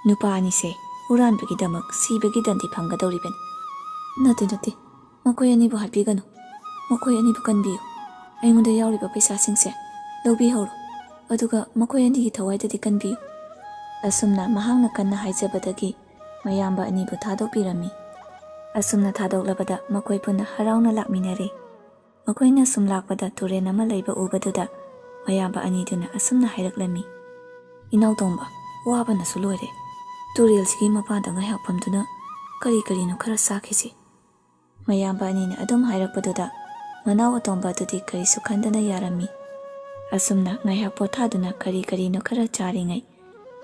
"ꯅꯨꯄꯥ ꯑꯅꯤꯁꯦ ꯍꯨꯔꯥꯟꯕꯒꯤꯗꯃꯛ ꯁꯤꯕꯒꯤ ꯗꯟꯗꯤ ꯐꯪꯒꯗꯧꯔꯤꯕꯅꯤ꯫" "ꯅꯠꯇꯦ, ꯅꯠꯇꯦ, ꯃꯈꯣꯏ ꯑꯅꯤꯕꯨ ꯍꯥꯠꯄꯤꯒꯅꯨ꯫ ꯃꯈꯣꯏ ꯑꯅꯤꯕꯨ ꯀꯟꯕꯤꯌꯨ꯫ ꯑꯩꯉꯣꯟꯗ ꯌꯥꯎꯔꯤꯕ ꯄꯩꯁꯥꯁꯤꯡꯁꯦ ꯂꯧꯕꯤꯍꯧꯔꯣ꯫ ꯑꯗꯨꯒ ꯃꯈꯣꯏ ꯑꯅꯤꯒꯤ ꯊꯋꯥꯏꯗꯗꯤ ꯀꯟꯕꯤꯌꯨ꯫" ꯑꯁꯨꯝꯅ ꯃꯍꯥꯛꯅ ꯀꯟꯅ ꯍꯥꯏꯖꯕꯗꯒꯤ ꯃꯌꯥꯝꯕ ꯑꯅꯤꯕꯨ ꯊꯥꯗꯣꯛꯄꯤꯔꯝꯃꯤ꯫ ꯑꯁꯨꯝꯅ ꯊꯥꯗꯣꯛꯂꯕꯗ ꯃꯈꯣꯏ ꯄꯨꯟꯅ ꯍꯔꯥꯎꯅ ꯂꯥꯛꯃꯤꯟꯅꯔꯦ꯫ ꯃꯈꯣꯏꯅ ꯁꯨꯝ ꯂꯥꯛꯄꯗ ꯇꯨꯔꯦꯜ ꯑꯃ ꯂꯩꯕ ꯎꯕꯗꯨꯗ ꯃꯌꯥꯝꯕ ꯑꯅꯤꯗꯨꯅ ꯑꯁꯨꯝꯅ ꯍꯥꯏꯔꯛꯂꯝꯃꯤ, "ꯏꯅꯥꯎ ꯇꯣꯝꯕ, ꯋꯥꯕꯅꯁꯨ ꯂꯣꯏꯔꯦ꯫ ꯇꯨꯔꯦꯜꯁꯤꯒꯤ ꯃꯄꯥꯟꯗ ꯉꯥꯏꯍꯥꯛ ꯐꯝꯗꯨꯅ ꯀꯔꯤ ꯀꯔꯤꯅꯣ ꯈꯔ ꯆꯥꯈꯤꯁꯤ꯫" ꯃꯌꯥꯝꯕ ꯑꯅꯤꯅ ꯑꯗꯨꯝ ꯍꯥꯏꯔꯛꯄꯗꯨꯗ ꯃꯅꯥꯎ ꯑꯇꯣꯝꯕ ꯑꯗꯨꯗꯤ ꯀꯔꯤꯁꯨ ꯈꯟꯗꯅ ꯌꯥꯔꯝꯃꯤ꯫ ꯑꯁꯨꯝꯅ ꯉꯥꯏꯍꯥꯛ ꯄꯣꯊꯥꯗꯨꯅ ꯀꯔꯤ ꯀꯔꯤꯅꯣ ꯈꯔ ꯆꯥꯔꯤꯉꯩ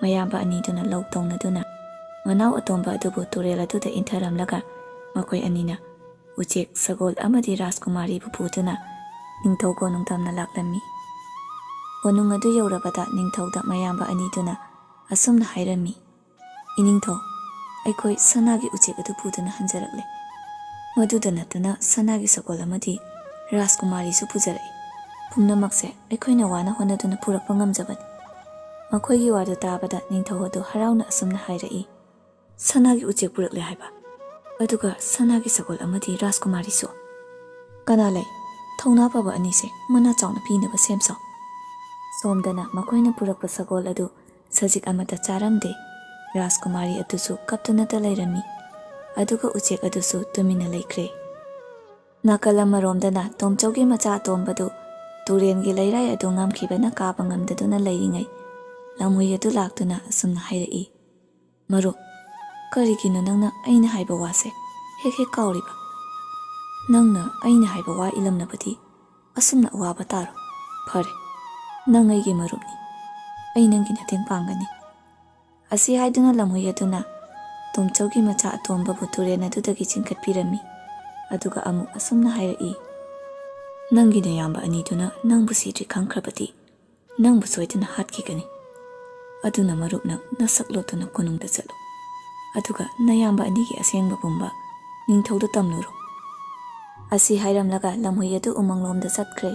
ꯃꯌꯥꯝꯕ ꯑꯅꯤꯗꯨꯅ ꯂꯧ ꯇꯧꯅꯗꯨꯅ ꯃꯅꯥꯎ ꯑꯇꯣꯝꯕ ꯑꯗꯨꯕꯨ ꯇꯨꯔꯦꯜ ꯑꯗꯨꯗ ꯏꯟꯊꯔꯝꯂꯒ ꯃꯈꯣꯏ ꯑꯅꯤꯅ ꯎꯆꯦꯛ, ꯁꯒꯣꯜ ꯑꯃꯗꯤ ꯔꯥꯖꯀꯨꯃꯥꯔꯤꯕꯨ ꯄꯨꯗꯨꯅ ꯅꯤꯡꯊꯧ ꯀꯣꯅꯨꯡ ꯇꯝꯅ ꯂꯥꯛꯂꯝꯃꯤ꯫ ꯀꯣꯅꯨꯡ ꯑꯗꯨ ꯌꯧꯔꯕꯗ ꯅꯤꯡꯊꯧꯗ ꯃꯌꯥꯝꯕ ꯑꯅꯤꯗꯨꯅ ꯑꯁꯨꯝꯅ ꯍꯥꯏꯔꯝꯃꯤ, "ꯏꯅꯤꯡꯊꯧ, ꯑꯩꯈꯣꯏ ꯁꯅꯥꯒꯤ ꯎꯆꯦꯛ ꯑꯗꯨ ꯄꯨꯗꯨꯅ ꯍꯟꯖꯔꯛꯂꯦ꯫ ꯃꯗꯨꯗ ꯅꯠꯇꯅ ꯁꯅꯥꯒꯤ ꯁꯒꯣꯜ ꯑꯃꯗꯤ ꯔꯥꯖꯀꯨꯃꯥꯔꯤꯁꯨ ꯄꯨꯖꯔꯛꯏ꯫ ꯄꯨꯝꯅꯃꯛꯁꯦ ꯑꯩꯈꯣꯏꯅ ꯋꯥꯅ ꯍꯣꯠꯅꯗꯨꯅ ꯄꯨꯔꯛꯄ ꯉꯝꯖꯕꯅꯤ꯫ ꯃꯈꯣꯏꯒꯤ ꯋꯥꯗꯨ ꯇꯥꯕꯗ ꯅꯤꯡꯊꯧ ꯑꯗꯨ ꯍꯔꯥꯎꯅ ꯑꯁꯨꯝꯅ ꯍꯥꯏꯔꯛꯏ, "ꯁꯅꯥꯒꯤ ꯎꯆꯦꯛ ꯄꯨꯔꯛꯂꯦ ꯍꯥꯏꯕ, ꯑꯗꯨꯒ ꯁꯅꯥꯒꯤ ꯁꯒꯣꯜ ꯑꯃꯗꯤ ꯔꯥꯖꯀꯨꯃꯥꯔꯤꯁꯨ꯫ ꯀꯅꯥ ꯂꯩ? ꯊꯧꯅꯥ ꯐꯕ ꯑꯅꯤꯁꯦ ꯃꯅꯥ ꯆꯥꯎꯅ ꯄꯤꯅꯕ ꯁꯦꯝ ꯁꯥꯎ꯫" ꯁꯣꯝꯗꯅ ꯃꯈꯣꯏꯅ ꯄꯨꯔꯛꯄ ꯁꯒꯣꯜ ꯑꯗꯨ ꯁꯖꯤꯛ ꯑꯃꯠꯇ ꯆꯥꯔꯝꯗꯦ꯫ ꯔꯥꯖꯀꯨꯃꯥꯔꯤ ꯑꯗꯨꯁꯨ ꯀꯞꯇꯨꯅꯇ ꯂꯩꯔꯝꯃꯤ꯫ ꯑꯗꯨꯒ ꯎꯆꯦꯛ ꯑꯗꯨꯁꯨ ꯇꯨꯃꯤꯟꯅ ꯂꯩꯈ꯭ꯔꯦ꯫ ꯅꯥꯀꯜ ꯑꯃꯔꯣꯝꯗꯅ ꯇꯣꯝꯆꯧꯒꯤ ꯃꯆꯥ ꯑꯇꯣꯝꯕꯗꯨ ꯇꯨꯔꯦꯟꯒꯤ ꯂꯩꯔꯥꯏ ꯑꯗꯨ ꯉꯝꯈꯤꯕꯅ ꯀꯥꯕ ꯉꯝꯗꯗꯨꯅ ꯂꯩꯔꯤꯉꯩ, ꯂꯝꯍꯨꯏ ꯑꯗꯨ ꯂꯥꯛꯇꯨꯅ ꯑꯁꯨꯝꯅ ꯍꯥꯏꯔꯛꯏ, "ꯃꯔꯨꯞ, ꯀꯔꯤꯒꯤꯅꯣ ꯅꯪꯅ ꯑꯩꯅ ꯍꯥꯏꯕ ꯋꯥꯁꯦ ꯍꯦꯛ ꯍꯦꯛ ꯀꯥꯎꯔꯤꯕ? ꯅꯪꯅ ꯑꯩꯅ ꯍꯥꯏꯕ ꯋꯥ ꯏꯜꯂꯝꯅꯕꯗꯤ ꯑꯁꯨꯝꯅ ꯑꯋꯥꯕ ꯇꯥꯔꯣ꯫ ꯐꯔꯦ, ꯅꯪ ꯑꯩꯒꯤ ꯃꯔꯨꯞꯅꯤ, ꯑꯩ ꯅꯪꯒꯤ ꯃꯇꯦꯡ ꯄꯥꯡꯒꯅꯤ꯫" ꯑꯁꯤ ꯍꯥꯏꯗꯨꯅ ꯂꯝꯍꯨꯏ ꯑꯗꯨꯅ ꯇꯣꯝꯆꯧꯒꯤ ꯃꯆꯥ ꯑꯇꯣꯝꯕꯕꯨ ꯇꯨꯔꯦꯜ ꯑꯗꯨꯗꯒꯤ ꯆꯤꯡꯈꯠꯄꯤꯔꯝꯃꯤ꯫ ꯑꯗꯨꯒ ꯑꯃꯨꯛ ꯑꯁꯨꯝꯅ ꯍꯥꯏꯔꯛꯏ, "ꯅꯪꯒꯤ ꯅꯌꯥꯝꯕ ꯑꯅꯤꯗꯨꯅ ꯅꯪꯕꯨ ꯁꯤꯗ꯭ꯔꯤ ꯈꯪꯈ꯭ꯔꯕꯗꯤ ꯅꯪꯕꯨ ꯁꯣꯏꯗꯅ ꯍꯥꯠꯈꯤꯒꯅꯤ꯫ ꯑꯗꯨꯅ ꯃꯔꯨꯞ, ꯅꯪ ꯅꯁꯛ ꯂꯣꯠꯇꯨꯅ ꯀꯣꯅꯨꯡꯗ ꯆꯠꯂꯨ꯫ ꯑꯗꯨꯒ ꯅꯌꯥꯝꯕ ꯑꯅꯤꯒꯤ ꯑꯁꯦꯡꯕ ꯄꯨꯝꯕ ꯅꯤꯡꯊꯧꯗ ꯇꯝꯂꯨꯔꯣ꯫" ꯑꯁꯤ ꯍꯥꯏꯔꯝꯂꯒ ꯂꯝꯍꯨꯏ ꯑꯗꯨ ꯎꯃꯪꯂꯣꯝꯗ ꯆꯠꯈ꯭ꯔꯦ꯫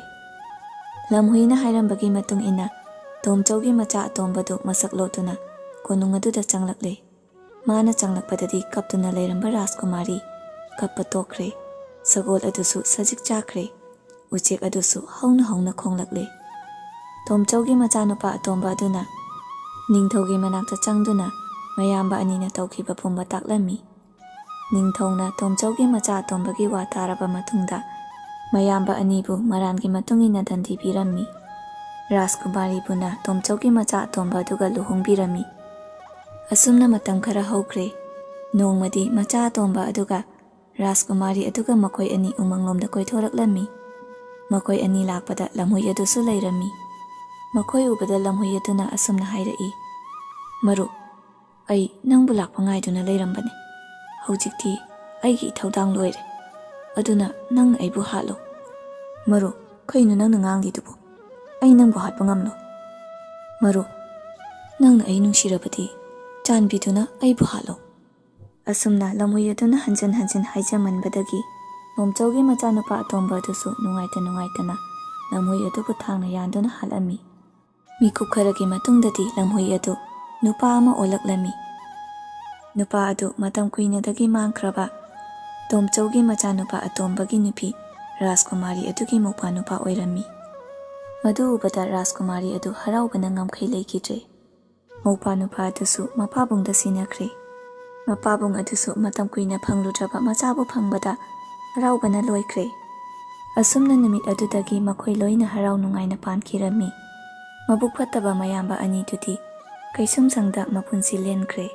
ꯂꯝꯍꯨꯏꯅ ꯍꯥꯏꯔꯝꯕꯒꯤ ꯃꯇꯨꯡ ꯏꯟꯅ ꯇꯣꯝꯆꯧꯒꯤ ꯃꯆꯥ ꯑꯇꯣꯝꯕꯗꯨ ꯃꯁꯛ ꯂꯣꯠꯇꯨꯅ ꯀꯣꯅꯨꯡ ꯑꯗꯨꯗ ꯆꯪꯂꯛꯂꯦ꯫ ꯃꯥꯅ ꯆꯪꯂꯛꯄꯗꯗꯤ ꯀꯞꯇꯨꯅ ꯂꯩꯔꯝꯕ ꯔꯥꯖꯀꯨꯃꯥꯔꯤ ꯀꯞꯄ ꯇꯣꯛꯈ꯭ꯔꯦ꯫ ꯁꯒꯣꯜ ꯑꯗꯨꯁꯨ ꯁꯖꯤꯛ ꯆꯥꯈ꯭ꯔꯦ꯫ ꯎꯆꯦꯛ ꯑꯗꯨꯁꯨ ꯍꯧꯅ ꯍꯧꯅ ꯈꯣꯡꯂꯛꯂꯦ꯫ ꯇꯣꯝꯆꯧꯒꯤ ꯃꯆꯥꯅꯨꯄꯥ ꯑꯇꯣꯝꯕ ꯑꯗꯨꯅ ꯅꯤꯡꯊꯧꯒꯤ ꯃꯅꯥꯛꯇ ꯆꯪꯗꯨꯅ ꯃꯌꯥꯝꯕ ꯑꯅꯤꯅ ꯇꯧꯈꯤꯕ ꯄꯨꯝꯕ ꯇꯥꯛꯂꯝꯃꯤ꯫ ꯅꯤꯡꯊꯧꯅ ꯇꯣꯝꯆꯧꯒꯤ ꯃꯆꯥ ꯑꯇꯣꯝꯕꯒꯤ ꯋꯥ ꯇꯥꯔꯕ ꯃꯇꯨꯡꯗ ꯃꯌꯥꯝꯕ ꯑꯅꯤꯕꯨ ꯃꯔꯥꯟꯒꯤ ꯃꯇꯨꯡ ꯏꯟꯅ ꯗꯟꯗꯤ ꯄꯤꯔꯝꯃꯤ꯫ ꯔꯥꯖꯀꯨꯃꯥꯔꯤꯕꯨꯅ ꯇꯣꯝꯆꯧꯒꯤ ꯃꯆꯥ ꯑꯇꯣꯝꯕ ꯑꯗꯨꯒ ꯂꯨꯍꯣꯡꯕꯤꯔꯝꯃꯤ꯫ ꯑꯁꯨꯝꯅ ꯃꯇꯝ ꯈꯔ ꯍꯧꯈ꯭ꯔꯦ꯫ ꯅꯣꯡꯃꯗꯤ ꯃꯆꯥ ꯑꯇꯣꯝꯕ ꯑꯗꯨꯒ ꯔꯥꯖꯀꯨꯃꯥꯔꯤ ꯑꯗꯨꯒ ꯃꯈꯣꯏ ꯑꯅꯤ ꯎꯃꯪꯂꯣꯝꯗ ꯀꯣꯏꯊꯣꯔꯛꯂꯝꯃꯤ꯫ ꯃꯈꯣꯏ ꯑꯅꯤ ꯂꯥꯛꯄꯗ ꯂꯝꯍꯨꯏ ꯑꯗꯨꯁꯨ ꯂꯩꯔꯝꯃꯤ꯫ ꯃꯈꯣꯏ ꯎꯕꯗ ꯂꯝꯍꯨꯏ ꯑꯗꯨꯅ ꯑꯁꯨꯝꯅ ꯍꯥꯏꯔꯛꯏ, "ꯃꯔꯨꯞ, ꯑꯩ ꯅꯪꯕꯨ ꯂꯥꯛꯄ ꯉꯥꯏꯗꯨꯅ ꯂꯩꯔꯝꯕꯅꯤ꯫ ꯍꯧꯖꯤꯛꯇꯤ ꯑꯩꯒꯤ ꯏꯊꯧꯗꯥꯡ ꯂꯣꯏꯔꯦ꯫ ꯑꯗꯨꯅ ꯅꯪꯅ ꯑꯩꯕꯨ ꯍꯥꯠꯂꯣ꯫" "ꯃꯔꯨꯞ, ꯀꯩꯅꯣ ꯅꯪꯅ ꯉꯥꯡꯂꯤꯗꯨꯕꯨ? ꯑꯩ ꯅꯪꯕꯨ ꯍꯥꯠꯄ ꯉꯝꯂꯣꯏ꯫" "ꯃꯔꯨꯞ, ꯅꯪꯅ ꯑꯩ ꯅꯨꯡꯁꯤꯔꯕꯗꯤ ꯆꯥꯟꯕꯤꯗꯨꯅ ꯑꯩꯕꯨ ꯍꯥꯠꯂꯣ꯫" ꯑꯁꯨꯝꯅ ꯂꯝꯍꯨꯏ ꯑꯗꯨꯅ ꯍꯟꯖꯤꯟ ꯍꯟꯖꯤꯟ ꯍꯥꯏꯖꯃꯟꯕꯗꯒꯤ ꯇꯣꯝꯆꯧꯒꯤ ꯃꯆꯥꯅꯨꯄꯥ ꯑꯇꯣꯝꯕ ꯑꯗꯨꯁꯨ ꯅꯨꯡꯉꯥꯏꯇ ꯅꯨꯡꯉꯥꯏꯇꯅ ꯂꯝꯍꯨꯏ ꯑꯗꯨꯕꯨ ꯊꯥꯡꯅ ꯌꯥꯟꯗꯨꯅ ꯍꯥꯠꯂꯝꯃꯤ꯫ ꯃꯤꯀꯨꯞ ꯈꯔꯒꯤ ꯃꯇꯨꯡꯗꯗꯤ ꯂꯝꯍꯨꯏ ꯑꯗꯨ ꯅꯨꯄꯥ ꯑꯃ ꯑꯣꯜꯂꯛꯂꯝꯃꯤ꯫ ꯅꯨꯄꯥ ꯑꯗꯨ ꯃꯇꯝ ꯀꯨꯏꯅꯗꯒꯤ ꯃꯥꯡꯈ꯭ꯔꯕ ꯇꯣꯝꯆꯧꯒꯤ ꯃꯆꯥꯅꯨꯄꯥ ꯑꯇꯣꯝꯕꯒꯤ ꯅꯨꯄꯤ ꯔꯥꯖꯀꯨꯃꯥꯔꯤ ꯑꯗꯨꯒꯤ ꯃꯧꯄ꯭ꯋꯥ ꯅꯨꯄꯥ ꯑꯣꯏꯔꯝꯃꯤ꯫ ꯃꯗꯨ ꯎꯕꯗ ꯔꯥꯖꯀꯨꯃꯥꯔꯤ ꯑꯗꯨ ꯍꯔꯥꯎꯕꯅ ꯉꯝꯈꯩ ꯂꯩꯈꯤꯗ꯭ꯔꯦ꯫ ꯃꯧꯄ꯭ꯋꯥ ꯅꯨꯄꯥ ꯑꯗꯨꯁꯨ ꯃꯄꯥꯕꯨꯡꯗ ꯁꯤꯟꯅꯈ꯭ꯔꯦ꯫ ꯃꯄꯥꯕꯨꯡ ꯑꯗꯨꯁꯨ ꯃꯇꯝ ꯀꯨꯏꯅ ꯐꯪꯂꯨꯗ꯭ꯔꯕ ꯃꯆꯥꯕꯨ ꯐꯪꯕꯗ ꯍꯔꯥꯎꯕꯅ ꯂꯣꯏꯈ꯭ꯔꯦ꯫ ꯑꯁꯨꯝꯅ ꯅꯨꯃꯤꯠ ꯑꯗꯨꯗꯒꯤ ꯃꯈꯣꯏ ꯂꯣꯏꯅ ꯍꯔꯥꯎ ꯅꯨꯡꯉꯥꯏꯅ ꯄꯥꯟꯈꯤꯔꯝꯃꯤ꯫ ꯃꯕꯨꯛ ꯐꯠꯇꯕ ꯃꯌꯥꯝꯕ ꯑꯅꯤꯗꯨꯗꯤ ꯀꯩꯁꯨꯝꯁꯪꯗ ꯃꯄꯨꯟꯁꯤ ꯂꯦꯟꯈ꯭ꯔꯦ꯫